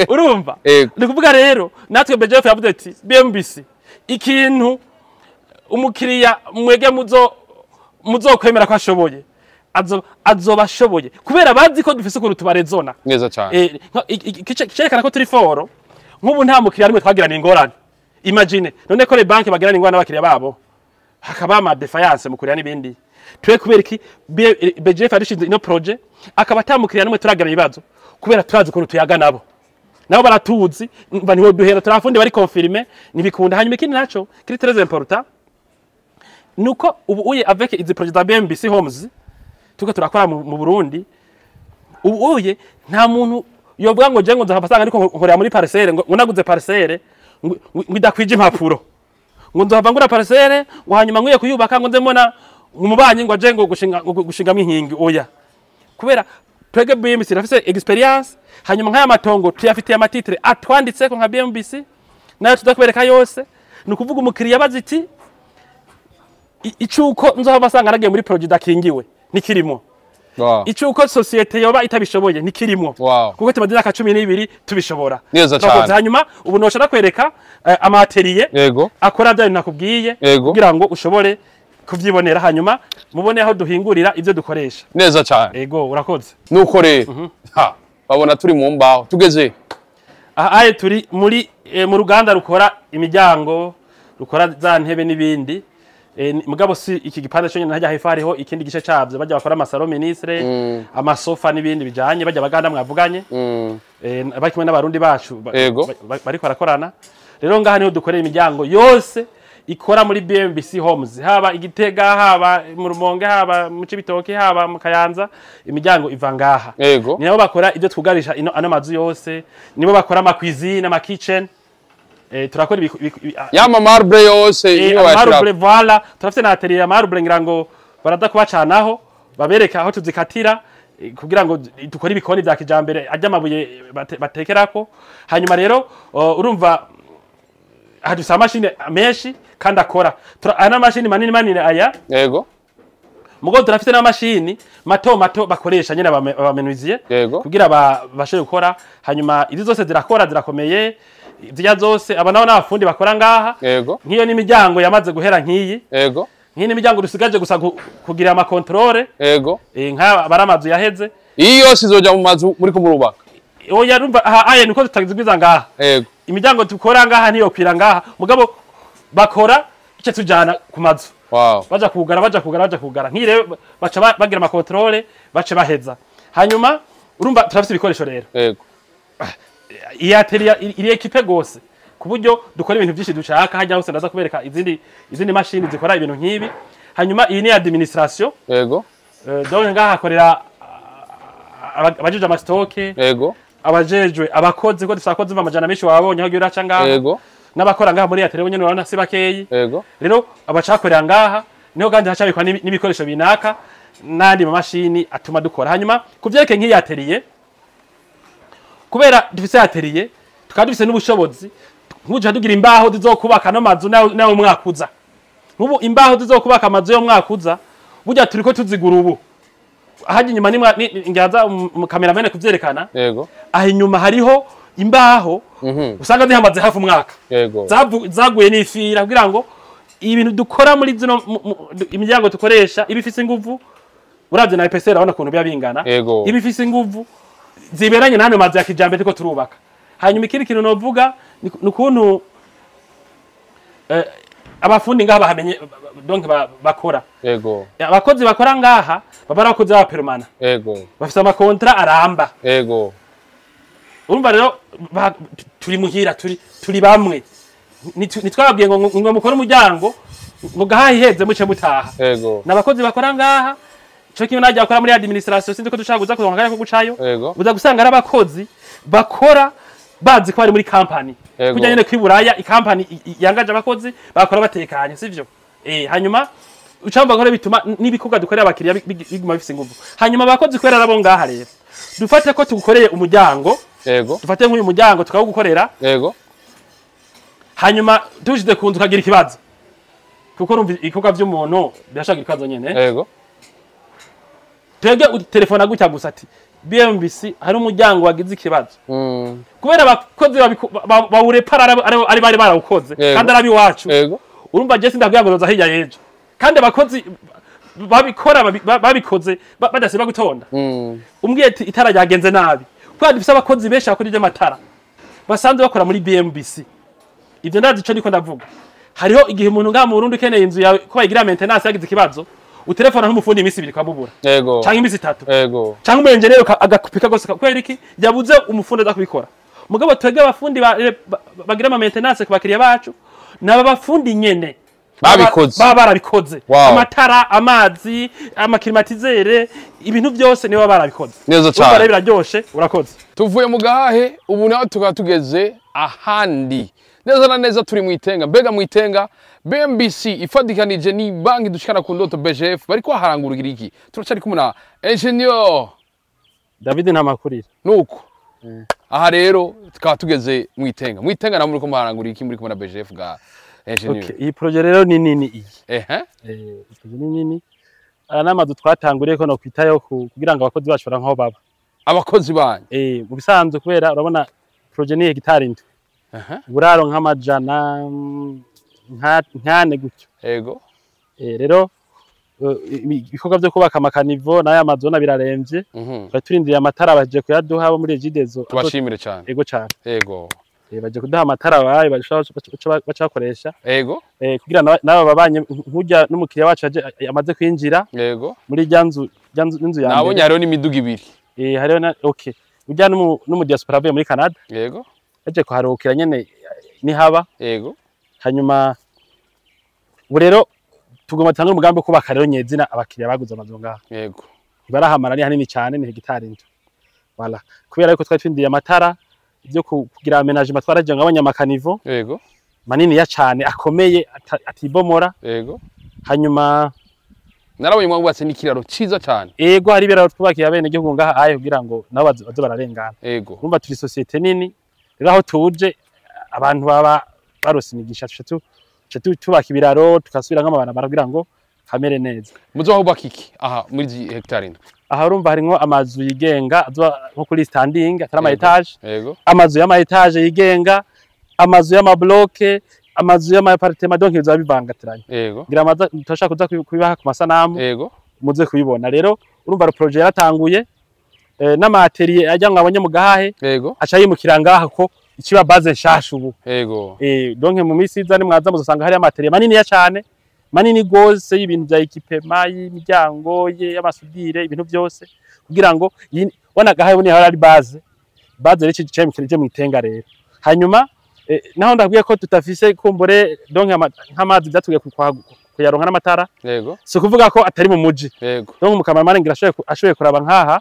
Urumva, ni kuvuga rero natwe BGF yavuze ati: "BMBC, ikintu umukiriya mwege muzokwemera ko ashoboye, azoba ashoboye," kubera bazi ko dufise ukuntu tubarezona. Neza cyane. Cerekana ko turi fort. Nk'ubu nta mukiriya nimwe twagirana ingorane. Imagine none ko les banques bagirana ingorane n'abakiriya babo, hakaba ama défaillance mu kuriya n'ibindi. Twe kubera iki BGF yarishinze ino projet akaba ata mukiriya nimwe turagirana ibibazo? Kubera turazi ukuntu tuyaga nabo, nabo baratuzi, mba niho duhera, turafundi bari confirmé, ntibikunda. Hanyuma ikindi naco kiri très important nuko ubu uye avec izi projet za BMBC Homes tuko turakora mu Burundi, ubu uye nta muntu yovuga ngo je ngo nzahava asanga ariko nkorera muri parcelle, ngo naguze parcelle ngo idakwije impapuro, ngo nzohava ngura parcelle, ngo hanyuma nkwiye kuyubaka, ngo nze mbona umubanyi ngo aje ngo gushinga, ngo gushingamo inkingi. Oya, kubera twebwe BMBC irafise expérience. Hanyuma nk'aya matongo tuyafitiye ama titres atwanditseko nka BMBC, nayo tuzakwereka yose. Ni ukuvuga umukiriya abaza iti icuko nzohava asanga nagiye muri projet idakingiwe nikirimo, icuko société yoba itabishoboye nikirimo, kuko tumaze imyaka 12 tubishobora. Neza Turakoze. cane. Hanyuma ubu noshobora kwereka ama atelier akora bya bintu nakubwiye, kugira ngo ushobore kuvyibonera, hanyuma mubone aho duhingurira ivyo dukoresha. Neza cyane. Ego, urakoze. Nuko rero ha babona turi mu mbaho tugeze. Aha aye turi muri mu ruganda rukora imiryango, rukora za ntebe n'ibindi. Mugabo si iki gipande cyo nyine, hajya hepfo hariho ikindi gice cabyo bajya bakora ama salon ministre, amasofa n'ibindi bijanye, bajya baganda mwavuganye, bari kumwe n'abarundi bacu bariko barakorana. Rero ngaha niho dukorera imiryango yose ikora muri BMBC Homes, haba Igitega, haba mu Rumonge, haba mu Cibitoke, haba mu Kayanza, imiryango iva ngaha. Ni nabo bakora ibyo twugarisha ino ano mazu yose, nibo bakora ama cuisine, ama kitchen. Turakora Yama marbre yose niyo marble. bayashira. Voilà, turafite na atelier ya marble, ngira ngo baraza kubacanaho babereka aho tuzikatira, kugira ngo dukore ibikoni vya kijambere ajya amabuye batekerako. Hanyuma rero urumva aha dufise amashini menshi kandi akora. Aya n'amashini manini manini aya. Mugo turafite n'amashini mato mato bakoresha nyene aba menuisier kugira bashobore gukora. Hanyuma izi zose zirakora, zirakomeye zirya zose. Aba nabo n'abafundi bakora ngaha. Nk'iyo n'imiryango yamaze guhera nk'iyi, nk'iyi n'imiryango dusigaje gusa kugira ama contrôle. Nk'aba bari amazu yaheze. Iyi yose izoja mu mazu muri kumurubaka? Oya, rumva aha aye niko tutagizwiza ngaha. Imiryango dukora ngaha niyo kwira ngaha, mugabo bakora icyo tujana ku mazu. Wow. Baja kugara, baja kugara, baja kugara. Nk'iyi rero baca bagira ama contrôles, baca baheza. Hanyuma urumva turafise ibikoresho rero. Iyi atelier iri équipée gose ku buryo dukora ibintu byinshi dushaka. Hajya hose ndaza kubereka izindi mashini zikora ibintu nk'ibi. Hanyuma iyi ni administration. Donc ngaha hakorera abajejwe ama stocks, abajejwe abakozi, ko dufise abakozi amajana menshi, wabonye aho uraca ngaha, n'abakora ngaha muri atelier nyene urabona si bakeyi. Rero abacakorera ngaha niho kandi hacabikwa n'ibikoresho binaka n'andi mamashini atuma dukora. Hanyuma ku vyerekeye nk'iyi atelier, kubera dufise atelier tukaba dufise n'ubushobozi, nk'ubu duca tugira imbaho zizokubaka no mazu nayo umwaka uza. Nk'ubu imbaho zizokubaka amazu yo mwaka uza burya turiko tuzigura ubu. Ahajya inyuma nimwa ngihaza mu cameraman kuvyerekana. Aho inyuma hariho imbaho usanga zihamaze hafi umwaka, zaguye n'ifira, kugira ngo ibintu dukora muri zino imiryango dukoresha iba ifise inguvu. Uravye na épaisseur urabona ukuntu biba bingana. Iba ifise inguvu ziberanye n'ano mazu ya kijambere turiko turubaka. Hanyuma ikindi kintu novuga ni ukuntu abafundi ngaha bahamenye, donc bakora. Abakozi bakora ngaha baba ari abakozi b'aba permanents, bafise ama contrats aramba. Urumva rero turi muhira, turi bamwe. Ntitwababwiye ngo mukore umuryango ngo gahahe iheze muce mutaha. N'abakozi bakora ngaha ico kimwe najya bakora muri administration, sinzi ko dushaka kuza kuronka akanya ko gucayo. Uza gusanga ari abakozi bakora bazi ko bari muri company, kurya nyene kw'iburaya ikampani yangaje abakozi bakora batekanye, sivyo? Hanyuma ucamba bakora bituma n'ibikorwa dukorera abakiriya biguma bifise inguvu. Hanyuma abakozi kubera arabo ngaha rero, dufate ko tugukoreye umuryango, dufate nk'uyu muryango tukawugukorera, hanyuma tuwushize ku nzu ukagira ikibazo, kuko urumva ibikorwa vy'umuntu birashaka ikibazo nyene. Twebwe telefona gutya gusa ati BMBC hari umuryango wagize ikibazo. Kubera abakozi bawurepara ari bari barawukoze, kandi ari abiwacu, urumva je sindabwira ngo zoza hirya y'ejo, kandi abakozi babikora babikoze badasiba gutonda. Umbwiye ati itara ryagenze nabi, kubera dufise abakozi benshi bakora ivy'amatara basanzwe bakora muri BMBC, ivyo ndazi ico niko ndavuga. Hariho igihe umuntu ngaha mu Burundi ukeneye inzu yawe ko bayigira maintenance yagize ikibazo, utelefona nk'umufundi iminsi 2 ukamubura, canke iminsi 3, canke umu ingénieur agakupika gose kubera iki yabuze umufundi aza kubikora. Mugabo twebwe abafundi bagira ama maintenance ku bakiriya bacu naba bafundi nyene Babikoze. Baba barabikoze. Amatara, amazi, ama climatiseurs, ibintu byose nibo baba barabikoze. Neza Urumva cane. rero biraryoshe. Urakoze. Tuvuye mu Gahahe, ubu naho tukaba tugeze ahandi, neza na neza turi mu Itenga. Mbega mu Itenga BMBC ifadikanije ni banki dushikana ku ndoto BGF bariko baharangurira iki? Turacari kumwe na ingénieur David Ntamakurira. Nuko aha rero tukaba tugeze mu Itenga. Mu Itenga naho muriko muharangurira iki muri kumwe na BGF ga ingénieur? Okay, iyi projet rero ni nini iyi. Ehe. Projet ni nini. Aya n'amazu twatanguriye ko no kwitayo kugira ngo abakozi bacu baronke aho baba. Abakozi banyu? Mu bisanzwe kubera urabona projet ni hegitari 7, uburaro nk'amajana nk'ane gutyo. Rero ibikorwa vyo kubaka ama caniveaux n'aya mazona biraremvye. Twari turindiriye amatara, baje kuyaduha bo muri Regideso. Tubashimire cyane. Ego cane. Baje kuduha amatara baye baca bakoresha kugira n'aba babanye nk'urya n'umukiriya wacu aje amaze kwinjira muri rya nzu n'inzu ya Nabonye mbere. Hariho n'imiduga ibiri. Hariho na okay urya n'umu diaspora avuye muri Canada yaje kuharuhukira nyene nihaba. Hanyuma ubu rero tugomba tanga umugambi wo kubaka rero nyezina abakiriya baguze amazu ngaha. Ntibarahamara, ni hanini cyane, ni hegitari 7. Voilà, kubera yuko twari twindiye amatara ibyo kugira aménagement, twaragiye ngo abanye ama caniveaux manini ya cane akomeye atibomora. Hanyuma Narabonye mwubatse n'ikiraro ciza cyane. Ego, hari ibiraro twubakiye abene gihugu ngaha aye kugira ngo nabo baze bararengana. Urumva turi société nini rero, aho tuje abantu baba barose imigisha, tuca tubaka ibiraro, tukasubira nk'amabarabara kugira ngo hamere neza. Muzohubaka iki aha muri izi hegitari 7? Aha urumva harimwo amazu yigenga azoba nko kuri standing, atari ama étages, amazu y'ama étages yigenga, amazu y'ama blocs, amazu y'ama appartements, donc bizoba bivangatiranye. Ngira amaza turashaka kuza kubibaha ku masanamu, muze kubibona. Rero urumva ro projet yaratanguye, n'ama ateliers ajya ngo abonye mu Gahahe aca yimukira ngaha ko ikiba base nshasha ubu. Donc mu minsi iza nimwaza muzosanga hari ama ateliers manini ya cane. Manini gose y'ibintu vya équipement, y'imiryango, y'amasudire, ibintu byose kugira ngo wana gahaye bune hari base rero cyo mu itenga rero. Hanyuma naho ndabwiye ko tutafise kumbure donc nk'amazi byatugiye kuyaronka n'amatara, si ukuvuga ko atari mu muji. Donc umukameramani ngira ashoboye kuraba nkaha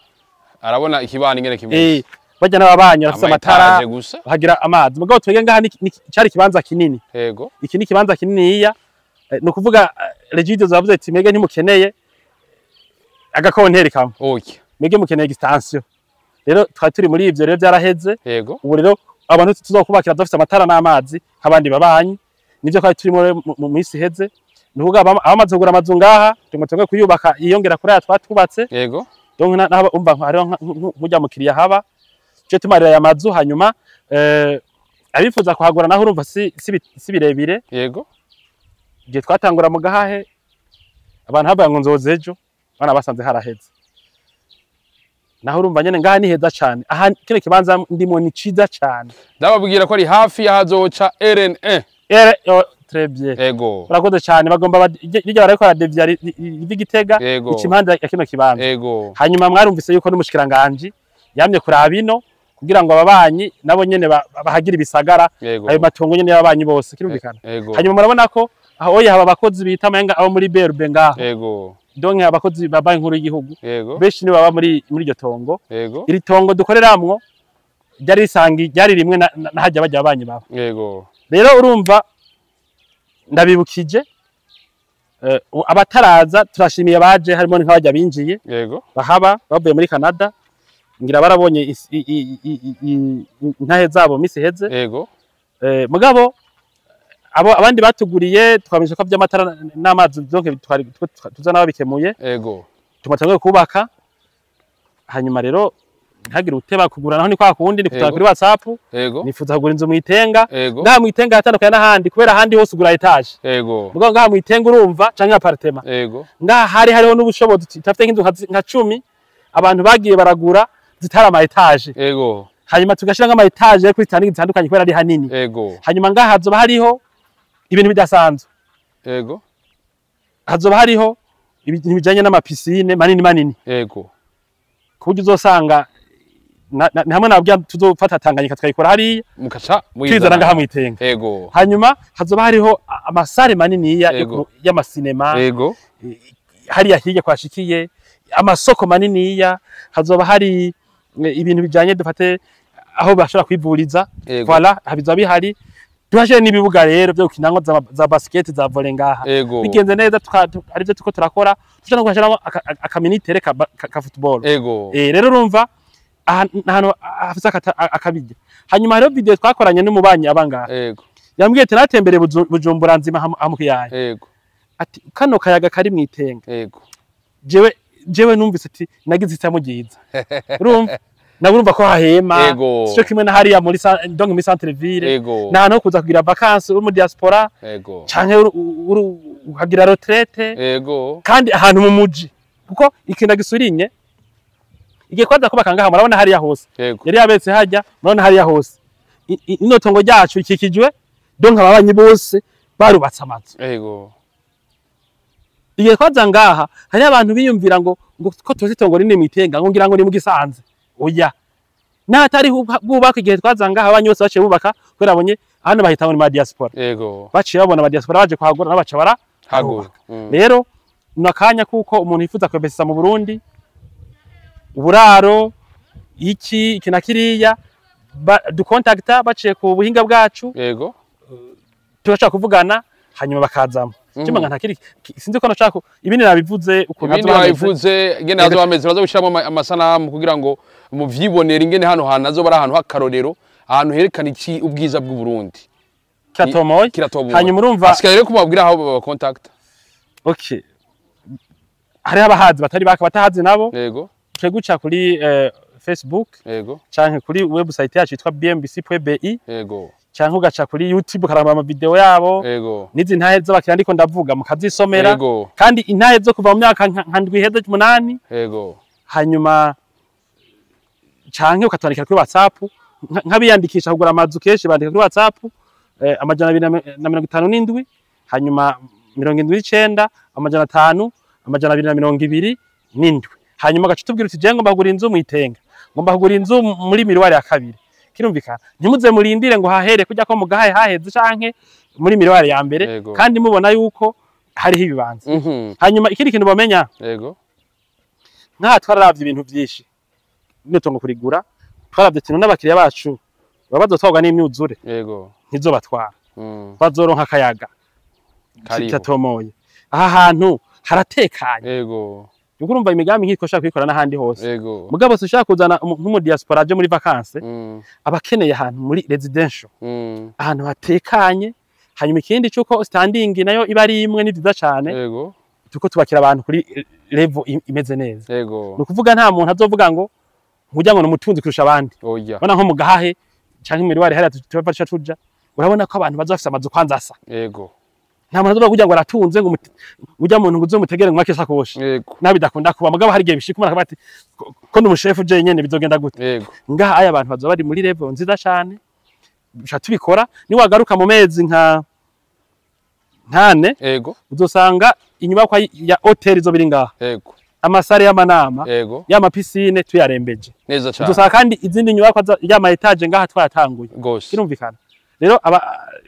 Arabona ikibani ingene kimeze. Bajya n'ababanyi bafise amatara, Ama étage gusa. Bahagira amazi. Mugabo twebwe ngaha cari ikibanza kinini. Iki ni ikibanza kininiya. Ni ukuvuga Regideso zavuze ati: "Mwebwe ntimukeneye agakonteri kamwe, mwebwe mukeneye extension." Rero twari turi muri ivyo, rero byaraheze. Ubu rero abantu tuzokubakira dufise amatara n'amazi nk'abandi babanyi, nivyo twari turimo rero mu minsi iheze. Ni ukuvuga abamaze kugura amazu ngaha, tugomba kuyubaka yiyongera kuri aya twatubatse. Donc umva hariho nk'urya mukiriya haba cyo tumarira aya mazu. Hanyuma abifuza kuhagura naho urumva si birebire. Igihe twatangura mu Gahahe, abantu habaye ngo nzoza ejo, bana basanze haraheze. Naho urumva nyene ngaha ni heza cane. Aha kino kibanza ndimo ni ciza cane. Ndababwira ko ari hafi y'ahazoca RN1. Ere oh, très bien. Urakoze cane. Bagomba iryo bariko baradevya riva Igitega, ica impande ya kino kibanza. Hanyuma mwarumvise yuko n'umushikiranganji yamye kuraba ino kugira ngo ababanyi nabo nyene bahagire ibisagara, ayo matongo nyene y'ababanyi bose kirumvikana. Hanyuma murabona ko aho oya haba abakozi bita amayenga abo muri BRB ngaho. Donc abakozi ba Banki Nkuru y'igihugu benshi ni baba muri iryo tongo. Iri tongo dukoreramwo ryari risangi, ryari rimwe na hajya bajya ababanyi baba. Rero urumva ndabibukije abataraza, turashimiye abaje, harimo nk'abajya binjiye bahaba bavuye muri Canada, ngira barabonye intahe zabo misi iheze. Mugabo abo abandi batuguriye twamenyesha ko by'amatara n'amazi donc twari tuza n'ababikemuye. Tumatanguye kubaka. Hanyuma rero ntihagire uteba kugura, naho ni kwa kundi ni kutanga kuri WhatsApp: "Nifuza kugura inzu mu Itenga." Ngaha mu Itenga hatandukanye n'ahandi, kubera ahandi hose ugura étage. Mugabo ngaha mu Itenga urumva canke appartement, ngaha hari hariho n'ubushobozi tutafite nk'inzu nka 10 abantu bagiye baragura zitari ama étage, hanyuma tugashira nk'ama étage kuri zitandukanye zitandukanye kubera ari hanini. Hanyuma ngaha hazoba hariho ibintu bidasanzwe. Hazoba hariho ibintu bijanye n'ama piscine manini manini, ku buryo uzosanga ni hamwe nabwiye tuzofata Tanganyika tukayikora hariya, Mukaca twizana ngaha mw'Itenga. Hanyuma hazoba hariho ama salle maniniya y'amasinema hariya hirya kwashikiye amasoko maniniya. Hazoba hari ibintu bijanye, dufate aho bashobora kwivuriza. Voilà, habizoba bihari. Tuhashire n'ibibuga rero byo gukinamwo za basket, za volley ngaha. Bigenze neza arivyo turiko turakora, tushobora no kuhashiramo aka mini terrain ka football. Rero urumva aha ahantu hafise akabirya. Hanyuma hariho video twakoranye n'umubanyi abangaha, yambwiye ati: "Natembereye Bujumbura nzima hamukiyaya." Ati: "Kano kayaga kari mw'Itenga, jewe numvise ati nagize itamo ryiza." Urumva nawe urumva ko hahema, sico kimwe na hariya muri donc muri centre ville. Ni ahantu ho kuza kugira vacances uri mu diaspora canke ukagira retraite, kandi ahantu mu muji, kuko ikintu gisurinye igihe kwaza kubaka ngaha, murabona hariya hose yari yabetse hajya, murabona hariya hose ino tongo ryacu ikikijwe, donc ababanyi bose barubatse amazu. Igihe twaza ngaha, hari abantu biyumvira ngo ko tuzi itongo rinini mw'Itenga, ngo ngira ngo ni mu Gisanze. Oya, n'ahatari bwubaka. Igihe twaza ngaha, abanyi bose baciye bubaka kubera babonye hano bahita ngo ni ma diaspora. Baciye babona aba diaspora baje kuhagura, nabo baca bara Hagura. Rero ni akanya kuko umuntu yifuza kwemesesa mu Burundi, uburaro, iki iki na kiriya, dukontakta baciye ku buhinga bwacu, turashaka kuvugana, hanyuma bakazamo. Cyo nta kiri sinzi ko nashaka ibindi nabivuze ukuntu Ibindi hazoba hameze. Wabivuze ingene hazoba hameze. Uraza gushiramo amasanamu kugira ngo muvyibonere ingene hano hantu hazoba ari ahantu h'akarorero, ahantu herekana iki ubwiza bw'u Burundi. Kiratomoye. Kiratomoye. Hanyuma urumva Hasigaye rero kubabwira aho baba contact. Okay, hariho abahazi batari baka, batahazi nabo twe guca kuri Facebook canke kuri website yacu yitwa bmbc.bi, canke ugaca kuri YouTube ukaraba ama video yabo n'izi ntahe z'abakiriya ndiko ndavuga mukazisomera, kandi intahe zo kuva mu myaka nka ndwi iheze, 8. Hanyuma canke ukatwandikira kuri WhatsApp, nk'abiyandikisha kugura amazu kenshi bandika kuri WhatsApp 257, hanyuma 79 500 227. Hanyuma gaca tubwira uti je ngomba kugura inzu mwitenga, ngomba kugura inzu muri Miroir ya kabiri. Kirumvikana, ntimuze murindire ngo hahere kujya ko mugahaye haheze canke muri Miroir ya mbere. Kandi mubona yuko hariho ibibanza. Hanyuma ikindi kintu bamenya, nkaha twararavye ibintu vyinshi nitongo kurigura, twaravye tintu n'abakiriya bacu baba bazotwarwa n'imyuzure, ntizobatwara, bazoronka akayaga kitatomoye. Aha hantu haratekanye. Yuko urumva imigambi nk'iko ushaka kuyikora n'ahandi hose, mugabo si ushaka kuzana nk'umu diaspora aje muri vacances, aba akeneye ahantu muri residential, ahantu hatekanye. Hanyuma ikindi cyuko standing nayo iba ari imwe, ni vyiza cane, tuko tubakira abantu kuri level imeze neza. Ni ukuvuga nta muntu azovuga ngo nkurya ngo ni umutunzi kurusha abandi. Oya. Ubona nko mu Gahahe canke mu Miroir hariya tuba tuja, urabona ko abantu baza bafise amazu kwanza asa. Nta muntu azovuga kugira ngo aratunze, ngo urya muntu ngo uzomutegere ngo mwake isakoshi. Nabi bidakunda kuba, mugabo hari igihe bishika umuntu akavuga ati ko ndi umushefu je nyene, bizogenda gute? Ngaha aya abantu bazoba bari muri level nziza cane. Duca tubikora, niwagaruka mu mezi nka 4, uzosanga inyubakwa ya hotel izo biri ngaha, ama salle y'amanama, y'ama piscine tuyarembeje. Neza cyane. Uzosanga kandi izindi nyubakwa y'ama étage ngaha twaratanguye. Kirumvikana rero, aba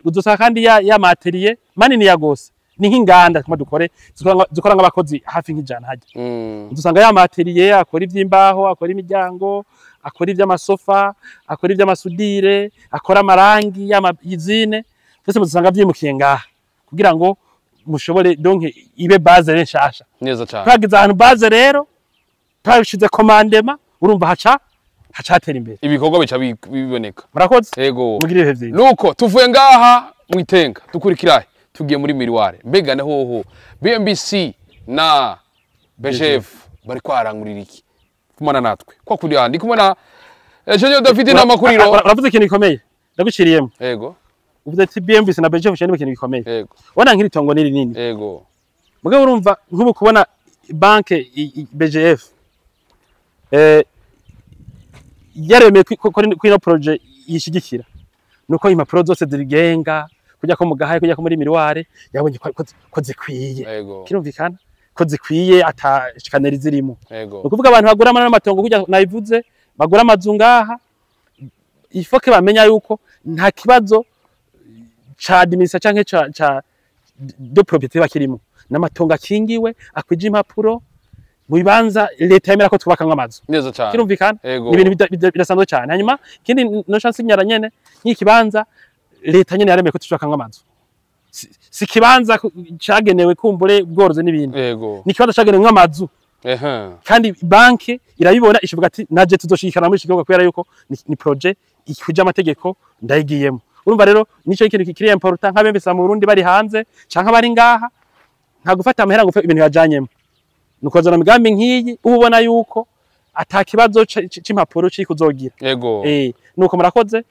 uzosanga kandi ya ma atelier manini ya gose, ni nk'inganda tuma dukore zikora nk'abakozi hafi nk'100 hajya. Uzosanga ya ma atelier akora ivy'imbaho, akora imiryango, akora ivy'amasofa, akora ivy'ama soudure, akora amarangi y'ama usine, byose muzosanga vyimukiye ngaha kugira ngo mushobore donc ibe base rero nshasha. Neza cyane. Twagize ahantu base rero, twabishize commandement, urumva haca hacatera imbere. Ibikorwa bica biboneka. Murakoze. Mugire ibihe vyiza. Nuko tuvuye ngaha mwitenga, dukurikira tugiye muri Miroir. Mbega na hoho BMBC na BGF bari kwarangurira iki? Kumana natwe kwa kuri handi kumwe na Genio David na Makuriro. Uravuze ikintu gikomeye, ndaguciriyemo. Uvuze ati BMBC na BGF cyane, ikintu gikomeye. Ubona nk'iri tongo ni rinini, mugabo urumva nk'ubu kubona banke BGF yaremeye ko ino projet yishigikira, nuko impapuro zose zirigenga kujya ko mugahaye, kujya ko muri Miroir, yabonye ko zikwiye. Kirumvikana ko zikwiye, ata chicanerie zirimo. Ni ukuvuga abantu bagura amatongo, kujya nabivuze, bagura amazu ngaha, ifoke bamenya yuko nta kibazo ca administration canke ca de propriété bakirimo, n'amatongo akingiwe akwije impapuro, mu bibanza leta yemera ko twubakamwo amazu. Neza cyane. Kirumvikana, ni ibintu bidasanzwe cyane. Hanyuma ikindi no chance nyara nyene nk'ikibanza leta nyene yaremeye ko tucubakamwo amazu, si ikibanza cagenewe kumbure ubworozi n'ibindi, ni ikibanza cagenewe nk'amazu. Kandi banke irabibona, ishivuga ati naje tuzoshigikana muri iki gihugu, kubera yuko ni projet ikuje amategeko, ndayigiyemo. Urumva rero nico ikintu kiri important nk'abembesa mu Burundi bari hanze canke bari ngaha, nta gufata amahera ngo upfe ibintu yajanyemo, nukozana imigambi nk'iyi uba ubona yuko ata kibazo c'impapuro ciri kuzogira. Nuko murakoze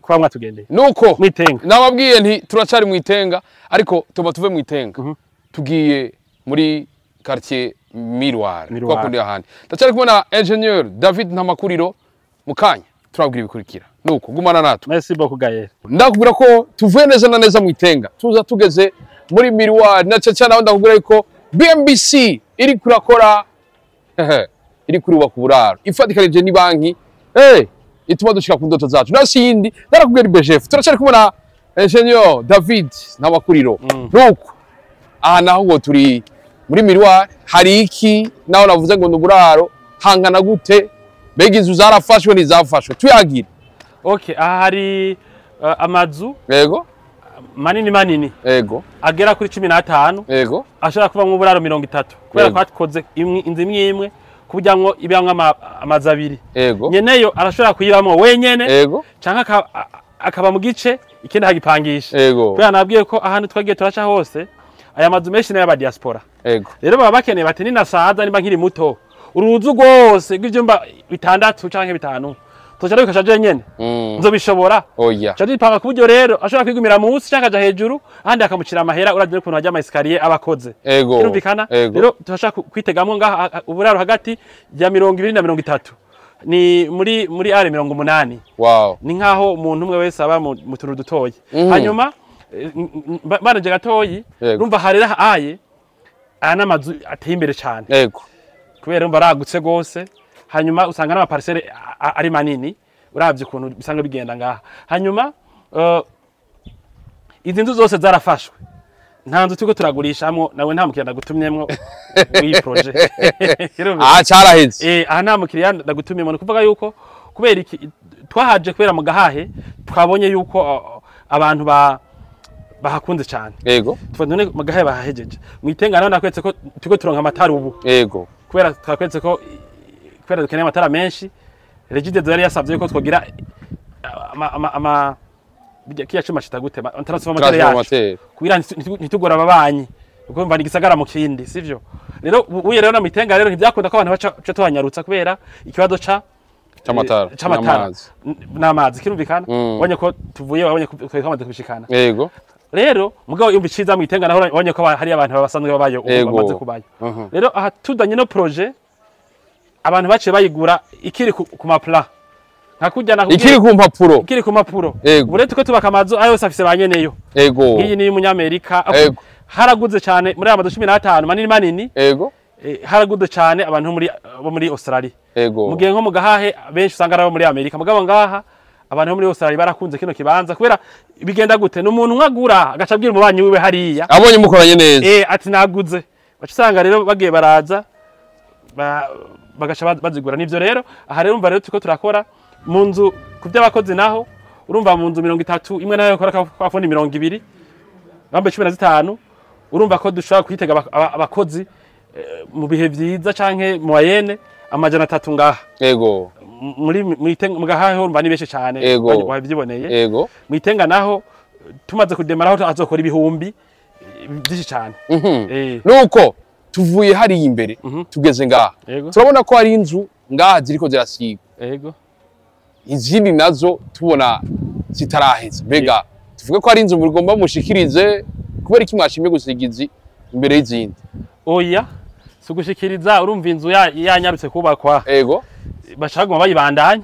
kuba mwatugendeye Nuko mwitenga. Nababwiye nti turacari mu itenga, ariko tuba tuve mu itenga, tugiye muri quartier Miroir. Miroir. Kwa kundi ahandi ndacyari kumwe na Engineer David Ntamakuriro. Mu kanya turabwira ibikurikira, nuko gumana natwe. Merci beaucoup, Gaël. Ndakubwira ko tuvuye neza na neza mu itenga, tuza tugeze muri Miroir, na cyane cyane aho ndakubwira yuko BMBC iri kurakora, iri kurubaka uburaro ifatikanije ni banki ituma dushika ku ndoto zacu, nayo si yindi, ndarakubwira BGF. Turacyari kumwe na Engineer David Ntamakuriro. Nuko aha naho ngo turi muri Miroir, hari iki naho navuze ngo ni uburaro hangana gute? Mbega inzu zarafashwe, ntizafashwe? Tuyagire. Okay, aha hari amazu manini manini agera kuri 15, ashobora kubamwo uburaro 30, kubera ko twakoze inzu imwe imwe kugira ngo ibamwo amazu abiri. Nyeneyo arashobora kuyibamwo wenyene, canke akaba mu gice ikindi akagipangisha. Kubera nabwiye ko ahantu twagiye turaca hose, aya mazu menshi nayo diaspora. Rero baba bakeneye bati ninasaza, nimba nkiri muto, uruzu rwose rw'ivyumba bitandatu canke bitanu toca rubikasha jenyene, nzobishobora? Oya. Ca dupanga ku buryo rero ashobora kwigumira munsi canke akaja hejuru, ahandi akamucira amahera. Uravye n'ukuntu hajya ama escalier aba akoze. Kirumvikana. Rero turashaka kwitegamwo ngaha uburaro hagati ya 20 na 30, ni muri are 80. Ni nkaho umuntu umwe wese aba mu tuntu dutoya. Hanyuma Banaje gatoyi. Yego. Urumva harera aye aya n'amazu ateye imbere cane, kubera urumva aragutse gose. Hanyuma usanga n'ama parcelles ari manini, uravye ukuntu bisanga bigenda ngaha. Hanyuma izi nzu zose zarafashwe, nta nzu turiko turagurishamwo. Nawe nta mukiriya ndagutumyemwo w'iyi projet. Ah, caraheze. Aha nta mukiriya ndagutumyemwo. Ni ukuvuga yuko kubera iki twahaje? Kubera mu Gahahe twabonye yuko abantu bahakunze cyane. Tuva none mu Gahahe bahahejeje, mu Itenga naho nakwetse ko turiko turonka amatara ubu, kubera twakwetse ko kubera dukeneye amatara menshi. Regideso yari yasavye yuko twogira ama burya kiya cuma cita gute, transformateur yacu, Transformateur. kugira ntitugora ababanyi, kuko mva ni igisagara mu kindi, sivyo? Rero uye rero na mitenga rero ntibyakunda ko abantu baca baca tuhanyarutsa kubera ikibazo ca c'amatara. C'amatara. N'amazi. N'amazi, kirumvikana. Ubonye ko tuvuye, wabonye ko twari twamaze kubishikana. Rero mugabo yumva iciza mu Itenga naho ubonye ko hari abantu basanzwe babayo ubu, bamaze kubayo. Rero aha tudanye no projet, abantu baciye bayigura ikiri ku ma plans, nka kurya nakubwiye. Ikiri ku mpapuro. Ikiri ku mpapuro. Ubu rero turiko tubaka amazu ayo yose afise ba nyeneyo. Nk'iyi ni y'umunyamerika. Haraguze cyane muri aya mazu 15 manini manini. Haraguze cyane abantu bo muri Australia, mu gihe nko mu Gahahe benshi usanga ari abo muri Amerika. Mugabo ngaha abantu bo muri Australia barakunze kino kibanza. Kubera bigenda gute? Ni umuntu umwe agura, agaca abwira umubanyi wiwe hariya. Abonye mukoranye neza. Ati naguze. Baca usanga rero bagiye baraza bagaca bazigura. Nivyo rero aha rero umva rero turiko turakora mu nzu ku by'abakozi. Naho urumva mu nzu 30 imwe nayo ikora kwa fundi 20 bambaye 15. Urumva ko dushobora kwitega abakozi mu bihe vyiza canke moyenne 300 ngaha. Muri mu Gahahe urumva ni benshi cane, wavyiboneye. Mwitenga naho tumaze kudemaraho azokora ibihumbi byinshi cane. Nuko tuvuye hariya imbere, tugeze ngaha, turabona ko hari inzu ngaha ziriko zirasigwa, izindi nazo tubona zitaraheza. Mbega tuvuge ko hari inzu mugomba mushikirize? Kubera iki mwashimye gusiga izi imbere y'izindi? Oya, si ugushikiriza. Urumva inzu yanyarutse kubakwa, bashaka kuguma bayibandanya.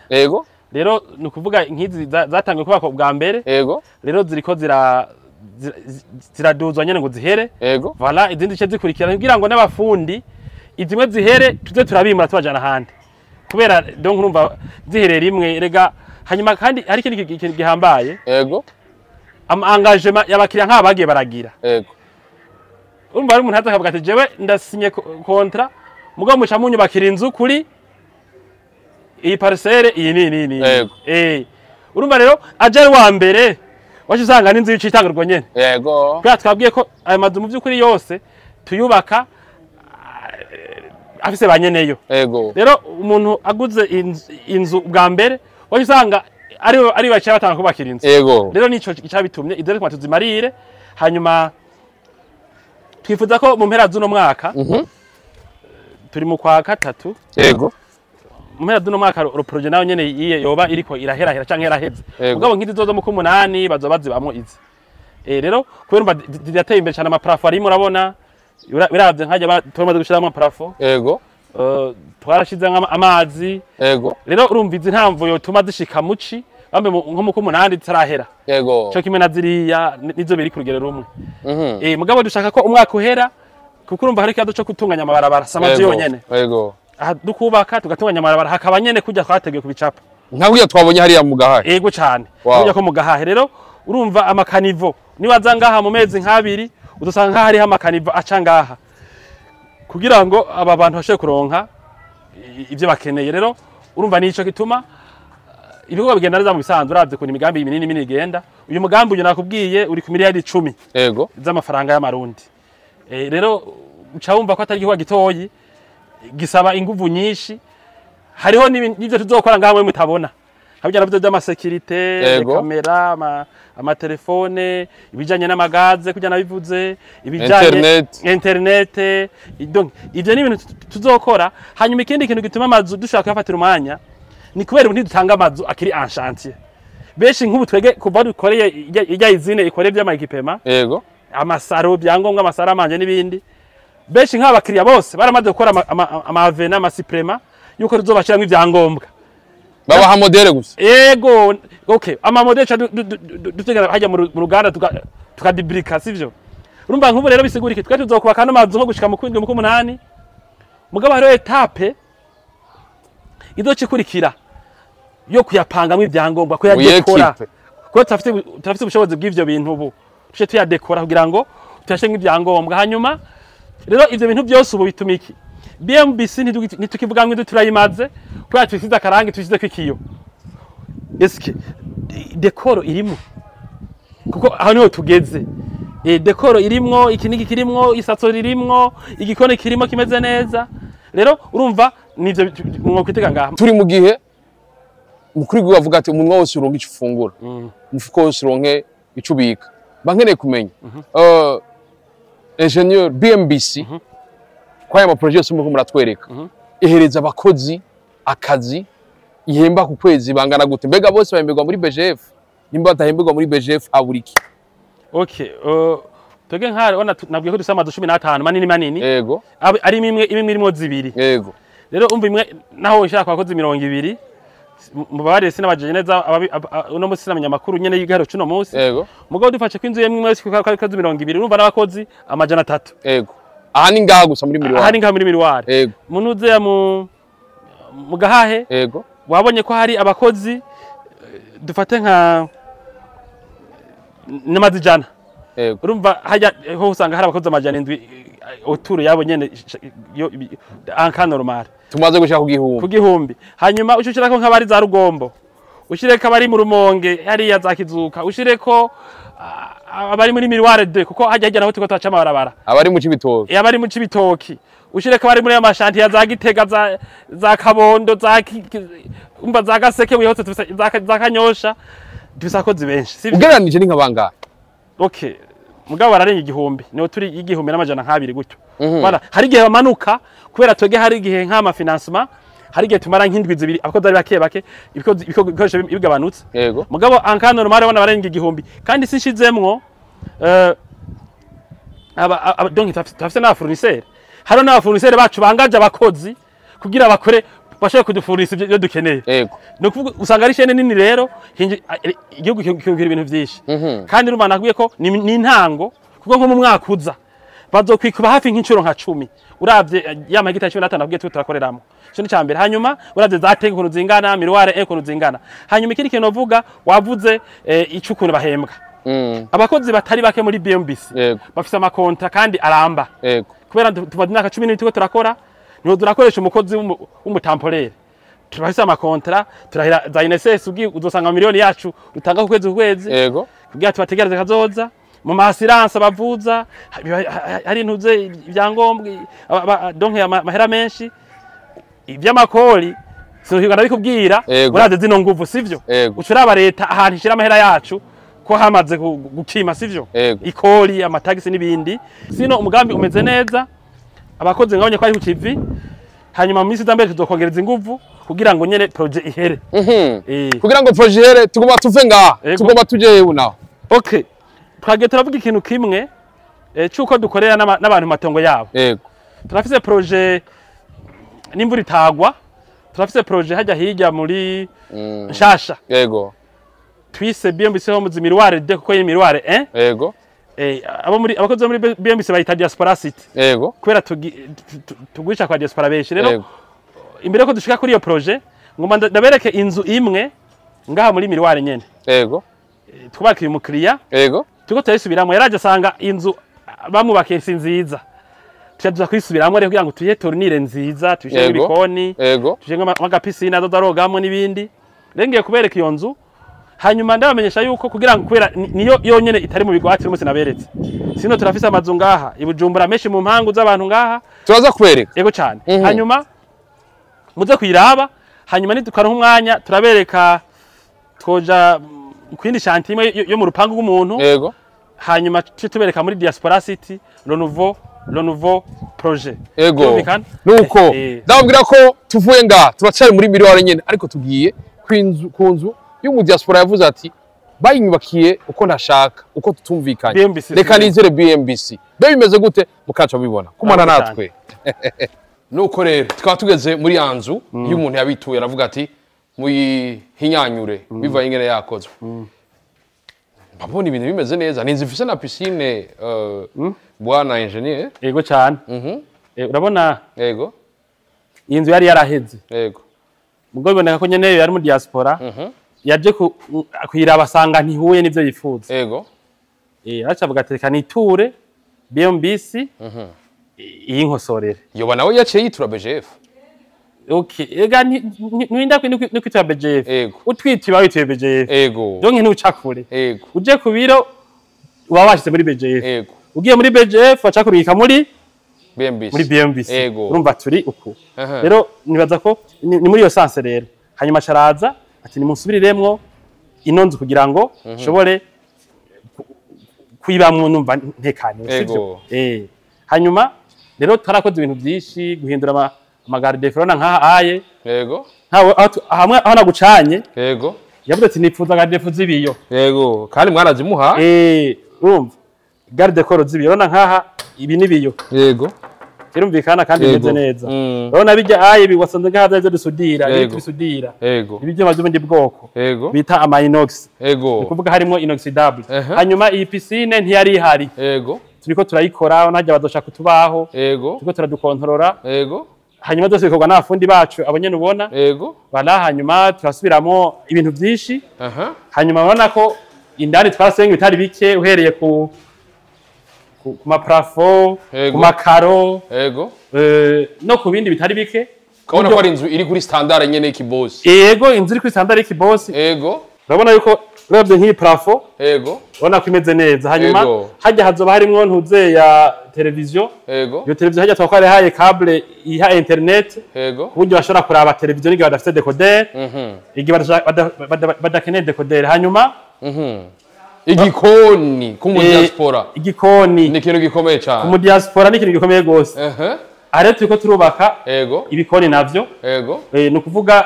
Rero ni ukuvuga nk'izi zatanguye kubakwa bwa mbere. Rero ziriko ziraduzwa nyene ngo zihere. Voilà, izindi zice zikurikirana kugira ngo n'abafundi izimwe zihere tuze turabimura tubajana ahandi, kubera donc urumva ziherera rimwe rega. Hanyuma kandi hari ikindi kintu gihambaye, ama engagement y'abakiriya nk'aba bagiye baragira. Urumva hari umuntu aza akavuga ati: "Jewe ndasinye contrat, mugabo muca munyubakira inzu kuri iyi parcelle iyi ni ni ni." Urumva rero aje ari wa mbere, waje usanga n'inzu y'icitangirwa nyene. Kubera twabwiye ko aya mazu mu by'ukuri yose tuyubaka afise ba nyeneyo. Rero umuntu aguze inzu bwa mbere, waje usanga ari baciye batanga kubakira inzu. Rero nico cyabitumye ibyo rero tuzimarire. Hanyuma twifuza ko mu mpera z'uno mwaka, turi mu kwa gatatu, mu mpera z'uno mwaka ro projet nayo nyene iye yoba iriko iraherahera canke yaraheze. Mugabo nk'izi zozo mu kumunani bazoba bazibamwo izi. Rero kubera umva zirateye imbere cyane, ama plafonds arimo urabona, biravye nkajya tumaze gushiramo ama plafonds. Twarashizemo amazi. Rero urumva izi ntamvu yotuma zishika muci bambe nko mu kumunani zitarahera, cyo kimwe na ziriya nizo biri ku rugero rumwe. Mugabo dushaka ko umwaka uhera, kuko urumva hari ikibazo cyo gutunganya amabarabara, si amazu yonyene. Aha dukubaka tugatunganya amabarabara, hakaba nyene kujya twateguye kubicapa. Nka burya twabonye hariya mu Gahahe. Ego cane. Burya ko mu Gahahe rero urumva ama caniveaux, niwaza ngaha mu mezi nk'abiri udusanga nk'aho hariho ama caniveaux aca ngaha kugira ngo aba bantu bashobore kuronka ibyo bakeneye. Rero urumva nico gituma ibikorwa bigenda neza mu bisanzwe. Uravye ukuntu imigambi minini minini igenda, uyu mugambi uyu nakubwiye uri ku miliyari 10 z'amafaranga y'amarundi. Rero uca wumva ko atari igikorwa gitoyi, gisaba inguvu nyinshi. Hariho n'ivyo tuzokora ngaha mwe mutabona, habya navyo by'ama sécurité, kamera, amatelefone, ibijanye n'amagaze kujya nabivuze, ibijanye Internet. Internet. Donc ivyo ni ibintu tuzokora. Hanyuma ikindi kintu gituma amazu dushaka kuyafatira umwanya ni kubera ubu ntidutanga amazu akiri en chantier. Benshi nk'ubu twege kuva dukoreye ijya izine ikore by'ama équipements, ama salons, byangombwa, ama salles à manger n'ibindi, benshi nk'abakiriya bose baramaze gukora ama avenants, ama suppléments yuko tuzobashiramwo ivyangombwa. Babaha modèle gusa. Ego, okay, ama modèles dutegera hajya mu ruganda. Tukadibrika, sivyo? Urumva nk'ubu rero bisigura iki? Twe tuzokubaka ano mazu nko gushika mu kwindwi, mu kw'umunani, mugabo hariho étape izoca ikurikira yo kuyapangamwo ibyangombwa, kuyadekora, Uyekipe. kuko turafite ubushobozi bw'ivyo bintu. Ubu tuce tuyadekora kugira ngo tuyashiremo ibyangombwa. Hanyuma rero ivyo bintu byose ubu bituma iki BMBC ntitukivuga ngo inzu turayimaze kubera tuyisize akarangi, tuyisizeko ikiyo. Eske décor irimo? Kuko aho niho tugeze. Décor irimwo, iki niki kirimwo, isaso ririmwo, igikoni kirimo kimeze neza. Rero urumva nivyo mwokwitega ngaha. Turi mu gihe umukuru w'igihugu avuga ati umunwa wose uronke ico ufungura, umufuko wose uronke ico ubika. Mba nkeneye kumenya, ingénieur, BMBC, ko aya ma projets yose muriko muratwereka ihereza abakozi akazi ihemba ku kwezi bangana gute? Mbega bose bahemberwa muri BGF? Nimba badahemberwa muri BGF, habura iki? Okay, twebwe nk'aha urabona nabwiye ko dufise amazu 15 manini manini, ari imwe imwe irimwo zibiri. Rero umva, imwe naho ushaka abakozi 20, mubabarire sinabajeje neza, uno musi sinamenya amakuru nyene y'igiharo c'uno musi. Mugabo dufashe ko inzu yemwe imwe yose ko abakozi 20, urumva n'abakozi 300. Yego, aha ni ngaha gusa muri Aha Miroir. ni ngaha muri Miroir. Munuze mu Gahahe, wabonye ko hari abakozi, dufate nka n'amazi 100. Urumva hajya ho usanga hari abakozi 700, autour yabo nyene, yo en cas normal. Tumaze gushika ku 1000. Ku 1000. Hanyuma uce ushirako nk'abari za Rugombo, ushireko abari mu Rumonge hariya za Kizuka, ushireko abari muri Miroir 2, kuko hajya hirya naho turiko turaca amabarabara. Abari mu Cibitoke. Abari mu Cibitoki, ushireko abari muri amashanti ya za Gitega, za Kabondo, za umva za Gaseke hose za Kanyosha, dufise abakozi benshi, sivyo? Ugereranije ni nka bangahe? Okay, mugabo bararenga 1000, niho turi 1200 gutyo. Voilà, hari igihe bamanuka kubera twege hari igihe nk'ama financement, hari igihe tumara nk'indwi 2 abakozi ari bake bake, ibikoresho bigabanutse. Mugabo en cas normal ubona barenga 1000, kandi sinshizemwo donc turafise n'aba fournisseur. Hariho n'aba fournisseur bacu bangaje abakozi kugira bakore, bashobore kudufurnisa ibyo dukeneye. Ni ukuvuga usanga ari chaîne nini. Rero igihugu cyungukira ibintu vyinshi. Kandi urumva nakubwiye ko ni intango, kuko nko mu mwaka uza bazokwikuba hafi nk'incuro nka 10, uravye ya mahegitari 15 nakubwiye turiko turakoreramo. Ico ni icambere. Hanyuma uravye za tenke ukuntu zingana, Miroir 1 ukuntu zingana. Hanyuma ikindi kintu novuga, wavuze ico ukuntu bahembwa. Abakozi batari bake muri BMBC bafise ama contrats kandi aramba, kubera tumaze imyaka 10 turiko turakora, niho turakoresha umukozi w'umu temporaire. Turafise ama contrats, turahira za INSS, ugiye uzosanga miliyoni yacu dutanga ku kwezi ku kwezi kugira tubategereze kazoza mu ma assurances bavuza, hari intuze ibyangombwa, donc amahera menshi iby'amakori sinokwirirwa ndabikubwira. Uraze zino nguvu, sivyo? Yego. Uca uraba leta ahantu ishira amahera yacu ko hamaze gukima, sivyo? Yego. Ikori, amatagisi n'ibindi. Sino umugambi umeze neza, abakozi ngabonye ko ari ku kivi. Hanyuma mu minsi iza mbere tuzokongereza inguvu kugira ngo nyene projet ihere. Kugira ngo projet ihere, tugomba tuve ngaha, tugomba tuje hewe naho? Okay, twagiye turavuga ikintu kimwe, c'uko dukorera n'abantu mu matongo yabo. Turafise projet n'imvura itagwa, turafise projet hajya hirya muri Nshasha, twise BMBC Homes Miroir 2, kuko yi Miroir 1. Abo muri abakozi bo muri BMBC bayita Diaspora City, kubera tugurisha kwa diaspora benshi. Rero imbere ko dushika kuri iyo projet, ngomba ndabereke inzu imwe ngaha muri Miroir nyene. Twubakiye umukiriya, turiko turayisubiramwo. Yaraje asanga inzu bamwubakiye si nziza, tuja kuyisubiramwo rero kugira ngo tuyihe tournure nziza, tuyishiremo ibikoni, tuyishiremo aga piscine azoza arogamwo n'ibindi. Rero ngiye kubereka iyo nzu, hanyuma ndabamenyesha yuko kugira ngo kubera niyo yonyene itari mu bigwati uyu munsi naberetse, sino turafise amazu ngaha i Bujumbura menshi mu mpangu z'abantu ngaha. Turaza kubereka. Yego cyane. Hanyuma muze kuyiraba, hanyuma nitukaronka umwanya turabereka, twoja ku yindi chantier imwe yo mu rupangu rw'umuntu. Hanyuma tuce tubereka muri Diaspora City, le nouveau projet. Byumvikana? Nuko ndababwira ko tuvuye ngaha, turacari muri Miroir nyene, ariko tugiye ku nzu y'umu diaspora yavuze ati bayinyubakiye uko ntashaka, uko tutumvikanye. BMBC. Reka nizere BMBC be bimeze gute, mukaca bibona kumana Murakoze. natwe. Nuko rero tukaba tugeze muri ya nzu y'umuntu yabituye, aravuga ati muyihinyanyure bivanye ingene yakozwe. Mbabona ibintu bimeze neza, ni inzu ifise na piscine, bwana engineer. Yego cyane. Urabona iyi nzu yari yaraheze. Ubwo biboneka ko nyene yari mu diaspora, yaje kuyiraba asanga ntihuye n'ivyo yifuza. Aca avuga ati reka niture BMBC iyi nkosorere. Yoba nawe yaciye yitura BGF. Okay, ega ntiwinda no kwitura BGF. Utwitiye uba wituye BGF. Donc ntuca kure. Uje ku biro uba washize muri BGF. Ugiye muri BGF waca kurungika muri BMBC. Muri BMBC. Urumva turi uku. Rero nibaza ko ni muri iyo sens rero. Hanyuma caraza ati nimusubiriremwo ino nzu kugira ngo nshobore kuyibamwo numva ntekaniwe, sivyo? Hanyuma rero twarakoze ibintu byinshi, guhindura ama garde-fous nkaha aye. Nkawe hamwe aho nagucanye. Yavuze ati nipfuza garde-fous z'ibiyo. Kandi mwarazimuha. Urumva garde-corps z'ibiyo, urabona nkaha ibi nibiyo. Kirumvikana kandi bimeze neza. Urabona bijya aye biwasanze ngaha byo dusudira, ibi tubisudira. Ibi byuma by'ubundi bwoko bita ama inox. Ni kuvuga harimo inoxydable. Hanyuma iyi piscine ntiyari ihari. Turiko turayikora, najya badosha kutubaho. Turiko turadukontorora. Hanyuma byose bikorwa n'abafundi bacu abo nyene ubona. Voilà, hanyuma turasubiramo ibintu byinshi. Hanyuma urabona ko indani twarasenga bitari bike, uhereye ku ma plafond, ku makaro, no ku bindi bitari bike. Ukabona ko ari inzu iri kuri standard nyene y'ikibosi. Yego, inzu iri kuri standard y'ikibosi. Urabona yuko urebye nk'iyi plafond, urabona ko imeze neza. Hanyuma hajya hazoba harimwo ntuze ya televiziyo. Iyo televiziyo hajya tuba twarahaye câble iha internet, ku buryo bashobora kuraba televiziyo n'igihe badafite décodeur, igihe badakeneye décodeur. Hanyuma Igikoni ku mu diaspora igikoni ni ikintu gikomeye cyane. Mu diaspora ni ikintu gikomeye gose. Aha rero turiko turubaka ibikoni navyo. Ni ukuvuga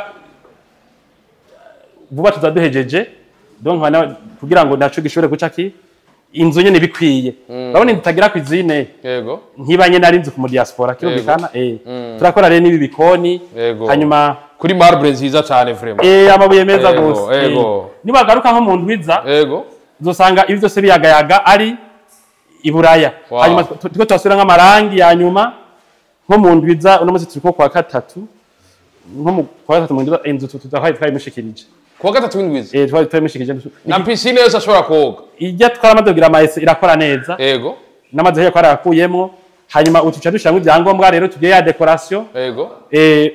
vuba tuzaduhejeje, donc kugira ngo naco gishobore guca ki inzu nyene bikwiye. Urabona inzu itagira cuisine ntiba nyene ari inzu ku mu diaspora, kirumvikana. Turakora rero n'ibi bikoni. Hanyuma Kuri marbre nziza cyane vraiment. Amabuye meza gose. Nibagaruka nko mu ndwiza, uzosanga ibi byose biyagayaga ari iburaya. Hanyuma turiko turasubira nk'amarangi ya nyuma nko mu ndwiza. Uno munsi turiko kwa gatatu, nko mu kwa gatatu mu ndwiza inzu tuzahaye twayimushikirije. Kuwa gatatu w'indwiza. Twari twayimushikirije. Na piscine yose ashobora koga. Ijya twaramaze kugira ama essais, irakora neza. N'amazi yo twarayakuyemwo. Hanyuma ubu tuca dushiramwo ibyangombwa rero, tugiye ya décoration.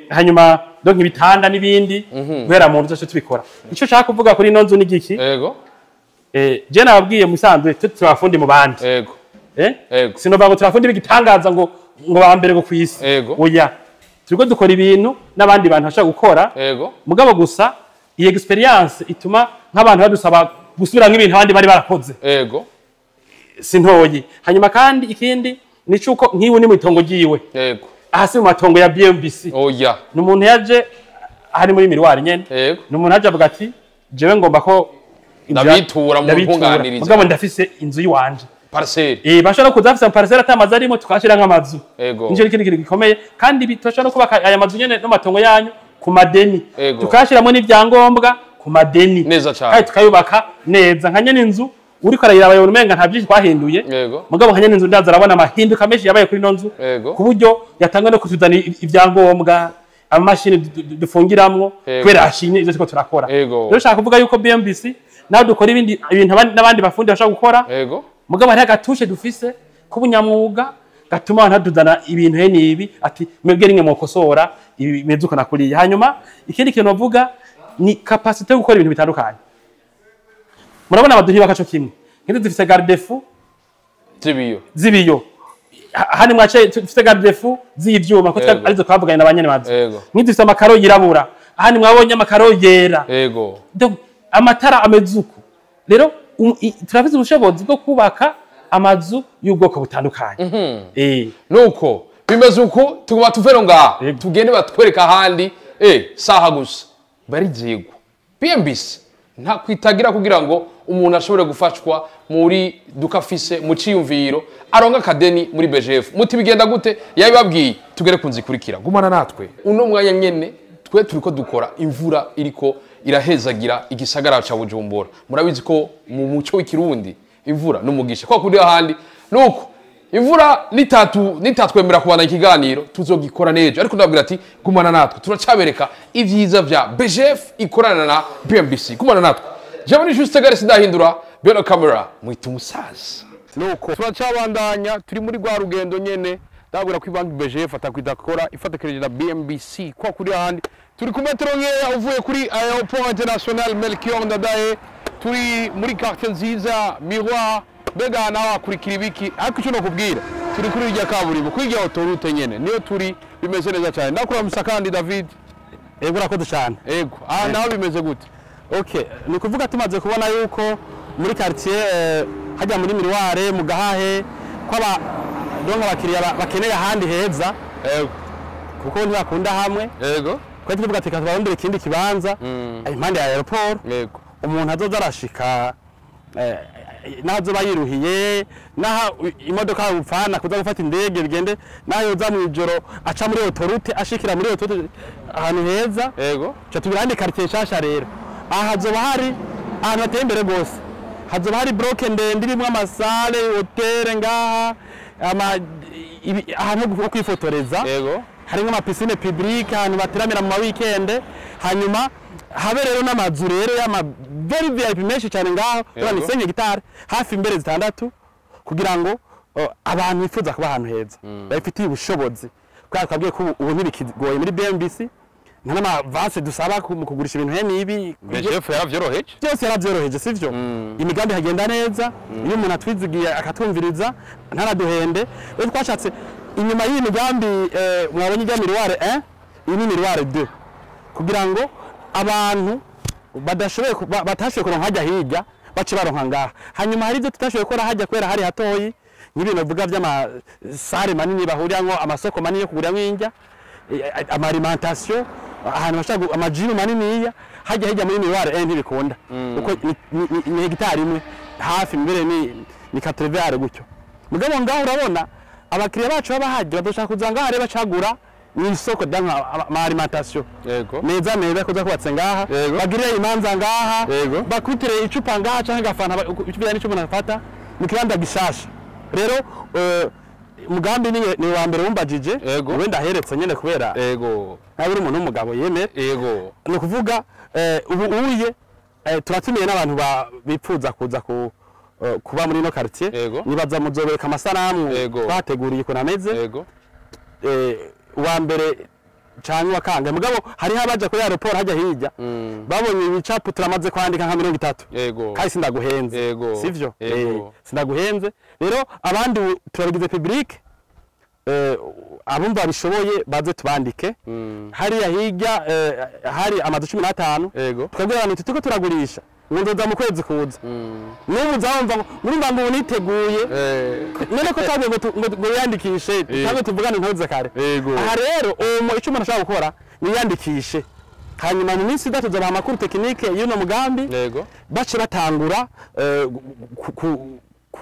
Hanyuma donc ibitanda n'ibindi, guhera mu nzu tuce tubikora. Ico nshaka kuvuga kuri ino nzu ni giki? Je nababwiye musanzwe twe turafundi mu bandi. Sinova ngo turafundi b'igitangaza ngo ba mbere ngo kwisi. Oya, turiko dukora ibintu n'abandi bantu bashobora gukora. Mugabo gusa iyi expérience ituma nk'abantu badusaba gusubira nk'ibintu abandi bari barakoze. Sintoyi. Hanyuma kandi ikindi ni cuko nk'iwe ni mu itongo ryiwe. Aha si mu matongo ya BMBC. Oya. Ni umuntu yaje hari muri miroir nyene. Ni umuntu yaje avuga ati jewe ngomba ko Ndabitura mu ndabitura. nkunganiriza. Mugabo ndafise inzu yiwanje. Parcelle. Bashobora kuza bafise parcelle atamazu arimo, tukashira nk'amazu. Nico ikindi kintu gikomeye. Kandi turashobora no kubaka aya mazu nyene no matongo yanyu ku madeni. Tukashiramo n'ivyangombwa ku madeni. Neza cane. Kandi tukayubaka neza nka nyene inzu uriko arayiraba yabona umenga nta byinshi twahinduye. Mugabo nka nyene inzu ndaza arabona amahinduka menshi yabaye kuri ino nzu, ku buryo yatanga no kutuzana ibyangombwa, amamashini dufungiramwo, kubera ashimye ivyo turiko turakora. Rero nshaka kuvuga yuko BMBC naho dukora ibindi ibintu n'abandi bafundi bashobora gukora, mugabo hariho aga touche dufise k'ubunyamwuga gatuma abantu baduzana ibintu he nibi, ati mwebwe rimwe mwokosora ibi bimeze uko nakuriye. Hanyuma ikindi kintu novuga ni capacité yo gukora ibintu bitandukanye. Murabona abaduhi bakaco kimwe nk'izi dufise garde-fou Z'ibiyo. z'ibiyo. Hano mwace dufise garde-fou z'ivyuma ko arizo twavuganye na banyene mazu. Nk'izi dufise amakaro yirabura, ahandi mwabonye amakaro yera. Donc amatara ameze uko. Rero turafise ubushobozi bwo kubaka amazu y'ubwoko butandukanye. Nuko bimeze uko, tuguma tuvero ngaha. Tugende batwereka ahandi, saha gusa barizigwa. BMBC nta kwitagira kugira ngo umuntu ashobore gufashwa muri dukafise mu ciyumviro aronga akadeni muri BGF. Muti bigenda gute? Yabibabwiye. Tugere ku nzu ikurikira, gumana natwe. Uno mwanya nyene twe turiko dukora, imvura iriko irahezagira igisagara ca Bujumbura. Murabizi ko mu muco w'ikirundi imvura n'umugisha kwa kuri ahandi nuko imvura nitatu nitatwemera kubana ikiganiro tuzogikora nejo, ariko ndabwira ati gumana natwe turacabereka ivyiza vya BGF ikorana na BMBC. Gumana natwe, jewe ni Juste Gare sindahindura beno camera mwita umusaza. Nuko turacabandanya turi muri rwa rugendo nyene, ndabwira ko ibanki BGF atakwidakora ifatekereje na BMBC kwa kuri ahandi. Turi ku metero nkeya uvuye kuri Aéroport International Melchior Ndadaye, turi muri quartier nziza Miroir. Mbega nawe akurikira ibiki? Ariko icyo nokubwira, turi kuri irya kaburimbo, kuri irya autoroute nyene niyo turi, bimeze neza cyane. Ndakuramusa kandi David. Ego, urakoze cyane. Ego, aha nawe bimeze gute? Okay, ni ukuvuga tumaze kubona yuko muri quartier hajya muri Miroir mu Gahahe ko aba donc abakiriya bakeneye ahandi heza. Ego, kuko ntibakunda hamwe. Ego, twari tuvuga ati tubarondere ikindi kibanza impande ya aéroport. Ego, umuntu azoza arashika naho azoba yiruhiye, naho imodoka upfana kuza gufata indege bigende, naho yoza mu ijoro aca muri autoroute ashikira muri autoroute ahantu heza. Ego, ca tubirande quartier nshasha rero. Aha hazoba hari ahantu hateye imbere gose, hazoba hari bloc ndende irimwo amasale, hotel ngaha, ahantu ho kwifotoreza. Ego, harimwo amapiscine publique, ahantu bateramira mu ma weekend. Hanyuma habe rero n'amazu rero y'ama very VIP menshi cyane ngaho, ni 5 hectare hafi imbere 6, kugira ngo abantu bifuza kuba ahantu heza babifitiye ubushobozi. Kubera twabwiye ko ubu ntibikigoye muri BMBC, nta n'amavanse dusaba mu kugurisha ibintu he n'ibi. BGF yaravyoroheje byose, yaravyoroheje, sivyo? Imigambi hagenda neza iyo umuntu atwizigiye akatumviriza ntaraduhende. Rero twashatse inyuma y'iyi migambi mwabonye ijya Miroir 1, iyi ni Miroir 2, kugira ngo abantu badashoboye batashoboye kuronka hajya hirya bace baronka ngaha. Hanyuma hari ibyo tutashoboye gukora hajya kubera hari hatoyi, nk'ibintu bivuga by'amasare manini bahuriramwo, amasoko manini yo kuguriramo indya, ama alimentation, ahantu bashaka amajimu maniniya. Hajya hirya muri Miroir 1 ntibikunda, kuko ni hegitari imwe hafi mbere ni 80 gutyo. Mugabo ngaho urabona abakiriya bacu baba hajya badoshaka kuza ngaha rero bacagura ni isoko danka ama alimentation. Yego, meza meza kuza kubatse ngaha, bagirire imanza ngaha, bakwitire icupa ngaha canke gafana icupa n'ico umuntu afata mu kibanza gishasha. Rero mugambi ni wa mbere wumbajije wenda aheretse nyene kubera. Ego, ntabwo uri umuntu w'umugabo yemera. Ego, ni ukuvuga ubu uye turatumiye n'abantu bipfuza kuza kuba muri no quartier. Nibaza muzobereka amasanamu twateguriye ukuntu ameze. Ego, uwa mbere canke wa kangahe, mugabo hariho abaja kuri aéroport hajya hirya babonye ibicapo turamaze kwandika nka 30. Ego, kandi sindaguhenze. Ego, sivyo? Ego, sindaguhenze. Rero abandi turabigize public, abumva bishoboye baze tubandike. Hariya hirya hari amazu 15. Ego, twabwira abantu tuko turagurisha ngo nzoza mu kwezi kuza. N'ubu nzamva murumva ngo niteguye none ko twabwiye ngo yandikishe, twabwiye tuvugane ntuze kare. Aha rero uwo icyo umuntu ashobora gukora niyandikishe, hanyuma mu minsi itatu tuzabaha amakuru tekinike y'uno mugambi. Yego, bace batangura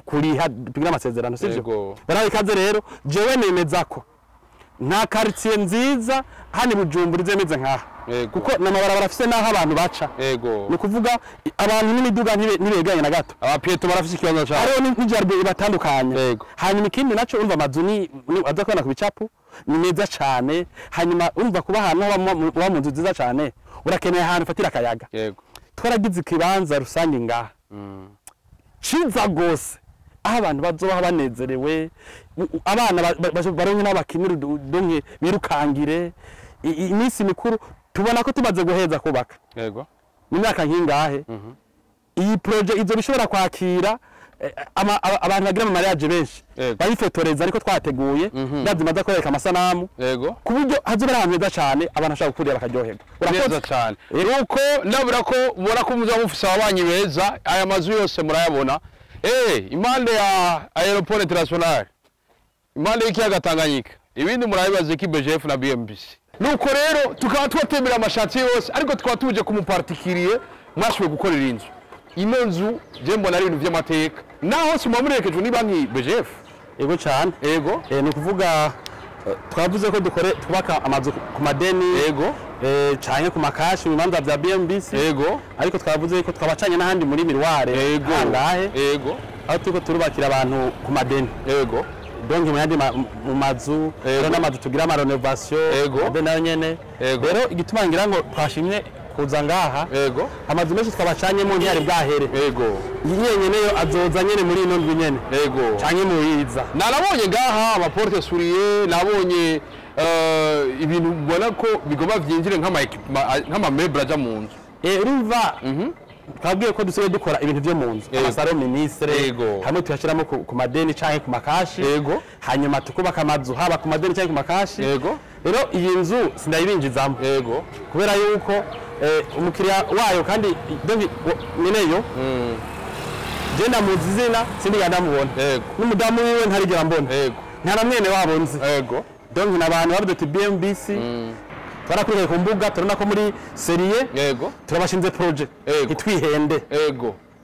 kuriha tugira amasezerano, sivyo? Barabe ikaze rero. Jewe nemeza ko nta quartier nziza hano Bujumbura izemeze nkaha, kuko n'amabarabara afise naho abantu baca. Ego, ni ukuvuga abantu n'imiduga ntibeganye na gato, abapiyeto barafise ikibanza cyabo, hariho n'ijaride ibatandukanye. Hanyuma ikindi naco urumva amazu ni aza kubona ku bicapo ni meza cane. Hanyuma urumva kuba ahantu uba mu nzu nziza cane, urakeneye ahantu ufatira akayaga. Yego, twaragize ikibanza rusange ngaha ciza gose, aho abantu bazoba banezerewe, abana baronke n'abakinira donke birukangire iminsi mikuru. Tubona ko tumaze guheza kubaka. Yego, mu myaka nkingahe iyi projet izo bishobora kwakira abantu bagira ama mariage benshi bayifotoreza, ariko twateguye ndazimaze kwereka amasanamu. Yego, ku buryo hazoba ari ahantu heza cane abantu bashobora gukurira bakaryoherwa. Urakoze cyane. Nuko ndabura ko mubona ko muza mufise ababanyi beza, aya mazu yose murayabona. Impande ya Aéroport International, impande y'ikiyaga Tanganyika, ibindi murabibaze ki BGF na BMBC. Nuko rero tukaba twatembera amashantiye yose, ariko tukaba tuje ku mupartikiriye mwashoboye gukorera inzu. Ino nzu je mbona ari ibintu vy'amateka, naho si murerekejwe ni banki BGF. Ego cyane. Ego, ni ukuvuga Twavuze ko dukore twubaka amazu ku madeni, canke ku makashi mu bibanza vya BMBC. Ariko twavuze ko twabacanye n'ahandi muri Miroir, hangahe, aho turiko turubakira abantu ku madeni. Donc mu yandi mu mazu, hariho n'amazu tugira ama rénovation, madeni nayo nyene. Rero igituma ngira ngo twashimye kuza ngaha, amazu menshi twabacanyemo ntiyari bwahere. Iyi nyeneyo azoza nyene muri ino ndwi nyene, canke muyiza. Narabonye ngaha ama portes souliers, nabonye ibintu ubona ko bigomba vyinjire nk'ama meubles aja mu nzu. Urumva twabwiye ko dusigaye dukora ibintu vyo mu nzu, ama salon ministre, hamwe tuyashyiramo ku madeni canke ku makashi. Hanyuma tukubaka amazu haba ku madeni canke ku makashi. Rero iyi nzu sindayibinjizamo, kubera yuko umukiriya wayo kandi, donc nyeneyo je ndamuzi izina, sindigera ndamubona, n'umudamu wiwe ntarigera mbona, nta na mwene wabo nzi. Donc ni abantu bavuze ati BMBC twarakurikiye ku mbuga, turabona ko muri sérieux, turabashinze projet, ntitwihende.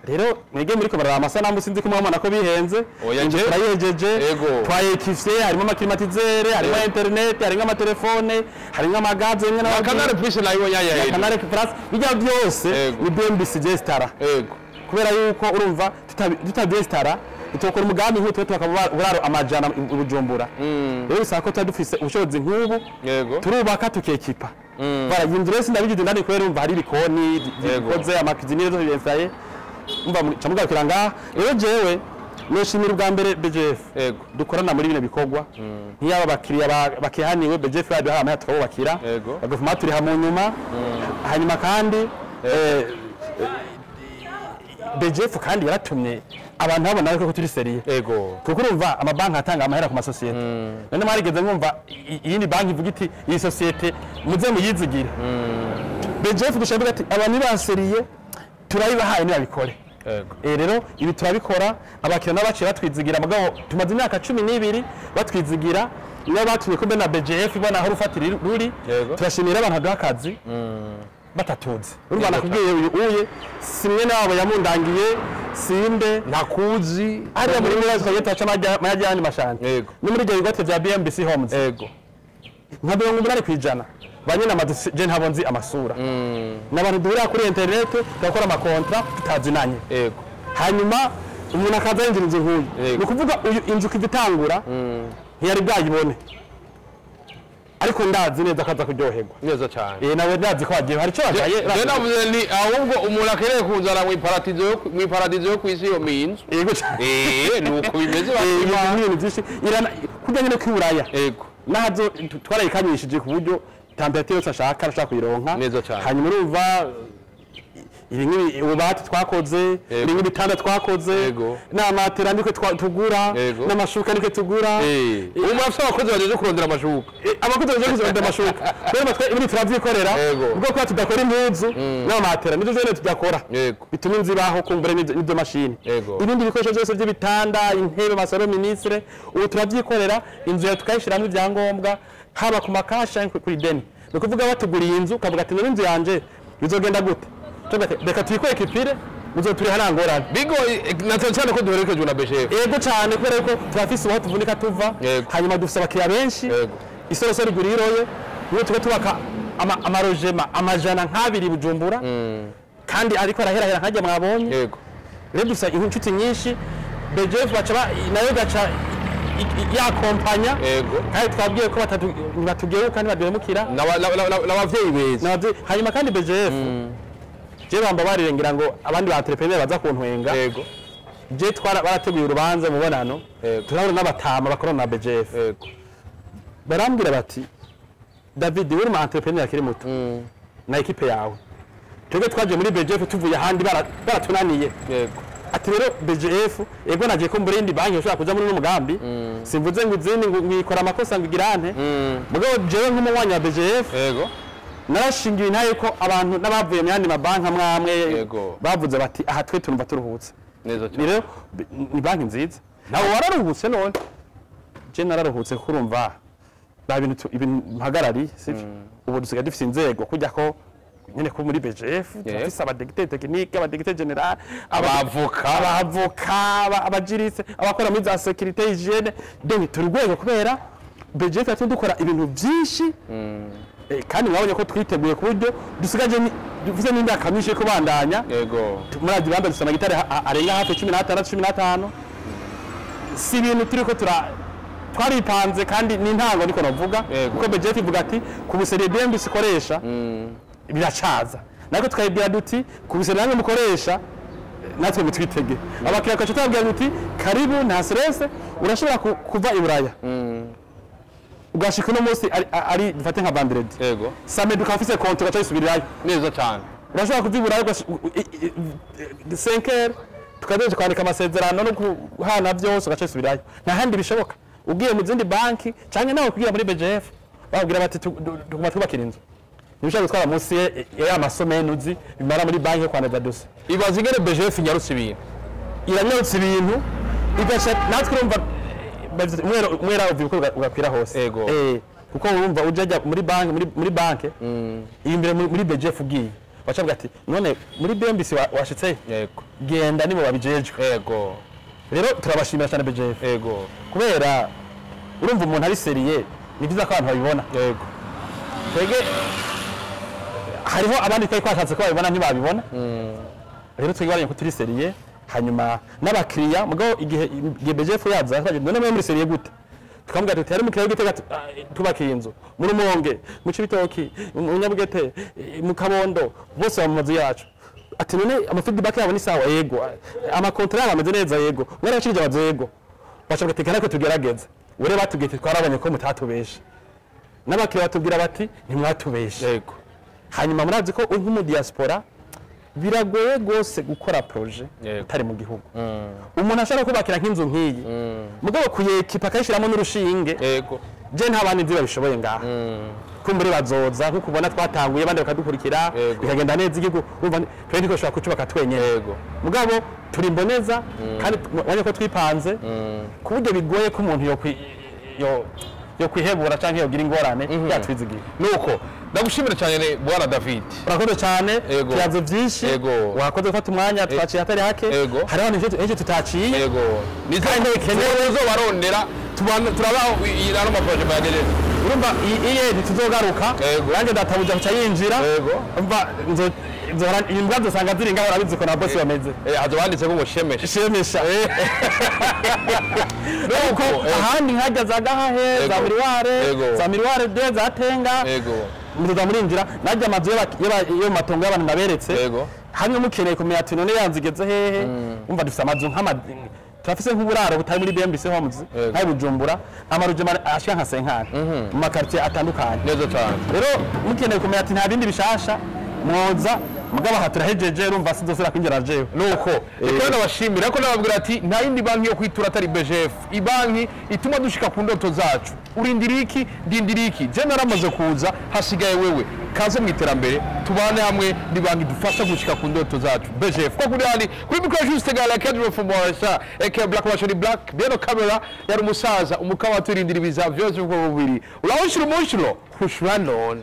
Rero mwege muriko bararaba amasanamu, sinzi ko mwabona ko bihenze. Oya, Inzu turayihejeje, twayekifye, harimo ama climatiseur, harimo internet, harimo amatelefone, harimo amagaze rimwe na Canal Plus nayo yaya. Canal Plus, bijya byose ni BMBC Jestara, kubera yuko urumva tutabyestara tutokora umugambi nk'utu, tukaba uburaro 100 i Bujumbura. Rero bisaba ko tuba dufise ubushobozi nk'ubu, turubaka tukekipa. Bara iyi nzu rero sindabigize indani, kubera urumva hari ibikoni bikoze, ama cuisinière zose biyensaye. Umva camugarukira ngaha. Rero jewe noshimira ubwa mbere BGF dukorana muri bino bikorwa. Nk'iyaba abakiriya bakihaniwe, BGF yaduhaye amahera tukabubakira, bagafuma turiha mu nyuma. Hanyuma kandi BGF kandi yaratumye abantu babona ko turi sérieux, kuko urumva amabanki atanga amahera ku masosiyete. None mwarigeze mwumva iyindi banki ivuga iti iyi sosiyete muze muyizigire? BGF dushaka ati abantu ba sérieux turayibahaye, nibabikore. Rero ibi turabikora, abakiriya nabo baciye batwizigira. Mugabo tumaze imyaka 12 batwizigira, niyo batumye kumbe na BGF ibona aho urufatiro ruri. Turashimira abantu baduha akazi batatuzi. Urumva nakubwiye uyu uye si mwene wabo yamundangiye, sinde Ntakuzi. Hariya muri murazi twagiye turaca amajya y'andi mashanje, no muri ibyo bigote bya BMBC Homes, nka 80% ba nyine amazu je ntabo nzi amasura. Ni abantu duhurira kuri internet, tugakora ama contrats tutazinanye. Hanyuma umuntu akaza yinjira inzu nk'uyu, ni ukuvuga uyu inzu kuva itangura ntiyari bwayibone, ariko ndazi neza ko aza kuryoherwa. Neza cyane. Nawe ndazi ko wagiye hari icyo wagaye. Je navuze ni ahubwo umuntu akeneye kunzana mu iparadizo yo kwisi iyo minzu. Yego cyane. Nuko bimeze. Ibintu Bakima. Ibintu byinshi kurya nyine kw'iburaya, nazo twarayikanyishije ku buryo température yose ashaka arashaka kuyironka. Neza cyane. Hanyuma urumva ibi nk'ibi, ububati twakoze, ibi nk'ibitanda twakoze, n'amatera niko tugura, n'amashuka niko tugura. Ubu murafise abakozi bajeje kurondera amashuka? Abakozi baje kuzirondera amashuka, kubera twe ibindi turavyikorera. Ubwo kuba tudakora impuzu n'amatera nivyo vyene tudakora, bituma inzu ibaho kumbure n'ibyo mashini. Ibindi bikoresho byose by'ibitanda, intebe, ama salon ministre, ubu turavyikorera. Inzu yawe tukayishiramwo ibyangombwa, haba ku makasha canke kuri deni. Ni ukuvuga batuguriye inzu, ukavuga ati none inzu yanje bizogenda gute? Tuvuga ati reka tuyikore muzoturiha nta ngorane. Bigoye na cyane cyane ko duherekejwe na BGF. Yego cyane, kubera yuko turafise aho tuvunika tuva. Hanyuma dufise abakiriya benshi. Isorosoro igura iroye niyo tuba tubaka ama logements 200 i Bujumbura, kandi ariko araherahera nkajya mwabonye. Rero dufise inshuti nyinshi. BGF baca nayo gaca yakompanya. Kandi twabwiye ko ntibatugeruka, ntibaduhemukira. N'abavyeyi beza. Hanyuma kandi BGF, je bambabarire, ngira ngo abandi ba entrepreneur baza kuntwenga. Je twara barateguye urubanza mubonano, turabona n'abatama bakorana na BGF. Barambwira bati David, uri mu entrepreneur akiri muto na équipe yawe, twebwe twaje muri BGF tuvuye ahandi baratunaniye. Ati rero BGF, ego nagiye ko muri indi banki ushobora kuja muri uno mugambi, simvuze ngo izindi ngo ngikora amakosa ngo igirante, mugabo jewe nk'umunywanyi wa BGF narashingiwe intaye ko abantu n'abavuye mu yandi mabanki amwe amwe bavuze bati aha twe turumva turuhutse. Neza Ni cyane. rero ni banki nziza. Nawe wararuhutse none? Je nararuhutse, kuko urumva ba bintu ibintu mpagarari sivyo. Ubu dusigaye dufise inzego kujya ko nyene ko muri BGF turafise aba directeur technique, aba directeur général, Abavoka. Abavoka, aba juristes, abakora muri za sécurité, hygiène. Donc turi urwego kubera BGF yatumye dukora ibintu byinshi. Kandi mwabonye ko twiteguye ku buryo dusigaje dufise n'imyaka myinshi yo kubandanya. Muri adi banda dufise amagitari arenga hafi 16, 15. Si ibintu turiko twaripanze kandi ni intango niko navuga, kuko BGF ivuga ati ku buseriye BMBC ikoresha biracaza, nako tukayibwira duti ku buseriye namwe mukoresha natwe mutwitege. Abakiriya tugaca tubabwira duti karibu, nta stress, urashobora kuva i Buraya ugashika uno munsi ari dufate nka vendredi, samedi ukaba ufise konti ugaca wisubirirayo. Neza cyane. Urashobora kuva i Buraya 5 heures tukazoja kwandika amasezerano no guhana byose, ugaca wisubirirayo. Nta handi bishoboka. Ugiye mu zindi banki canke nawe kugira muri BGF bababwira bati tuguma twubakira inzu, ntibishobora gutwara munsi ya masomeni uzi bimara muri banki yo kwandika dosiye. Ibaze ingene BGF inyarutse ibintu. Iranyarutse ibintu igaca natwe urumva umwera uva ibikorwa ugakwira hose. Kuko urumva uje ajya muri banki, muri banki iyi imbere muri BGF ugiye bacavuga ati none muri BMBC washitse, genda nibo babijejwe. Rero turabashimira cyane BGF, kubera urumva umuntu ari sérieux, ni byiza ko abantu babibona. Twege hariho abandi twari twashatse ko babibona ntibabibona. Rero twebwe baranye ko turi sérieux, hanyuma n'abakiriya mugabo igihe BGF yaza twaje, none mwe muri sérieux gute? Tukamubwira tuti hari umukiriya w'Igitega tubakiye inzu mu Rumonge, mu Cibitoki, mu Nyabugete, mu Kabondo, bose baba mu mazu yacu. Ati none ama feedback yabo ni sawa? Yego. Ama contrat yabo ameze neza? Yego. Mwarabashikije amazu? Yego. Baca ati ariko tugerageze ure batubwiye ati twarabonye ko mutatubeshe. N'abakiriya batubwira bati ntimwatubeshe. Hanyuma murazi ko nk'umu diaspora biragoye rwose gukora projet utari mu gihugu. Umuntu ashobora kubakira nk'inzu nk'iyi, mugabo kuyekipa akayishyiramo n'urushinge, je nta bandi nzi babishoboye ngaha. Kumbure bazoza, nkuko ubona twatanguye abandi bakadukurikira, bikagenda neza. Igihugu urumva twe ntiko dushobora kucubaka twenyene. Mugabo turi imboneza kandi ubonye ko twipanze ku buryo bigoye ko umuntu yo kwihebura canke yogira ingorane yatwizigiye. Nuko ndagushimira cyane bwana David. Urakoze cyane. Tuyaze byinshi. Wakoze gufata umwanya, twaciye hatari hake. Hariho abantu benshi tutaciye. Kandi bikenewe. Uzobarondera turabaho ano ma projets bayagejeje. Urumva iye ntituzogaruka. Nanjye databuja kuca yinjira. Umva nzohora imbwa zosanga ziri ngaho, urabizi ko na bosi bameze. Hazoba handitseko ngo shemesha. Shemesha. Nuko ahandi nkajya za Gahahe, za Miriware, za Miriware de za Tenga, muzoza murinjira najya amazu yo mu matongo y'abantu naberetse. Hamwe mukeneye kumenya ati none yanzu igeze hehe, umva dufite amazu nk'ama turafise nk'uburaro butari muri BMBC Homes, nk'ayi Bujumbura amarujema ashika nka 50 mu ma quartier atandukanye. Neza cyane. Rero mukeneye kumenya ati nta bindi bishasha, mwoza. Mugabo aha turahejeje, urumva sinzosubira kwinjira jewe. Nuko reka ndabashimira ko nababwira ati nta yindi banki yo kwitura atari BGF, ibanki ituma dushika ku ndoto zacu. Urindira iki? Ndindira iki? Je naramaze kuza, hasigaye wewe. Kaze mu iterambere, tubane hamwe. Ni banki dufasha gushika ku ndoto zacu, BGF. Ko kuri hali kuri micro Juste Gala Kedro from Morisa aka Black Washington Black, beno camera yari umusaza umukaba, turindira ibiza byose ubwo bubiri. Urawushira umushiro hushura none.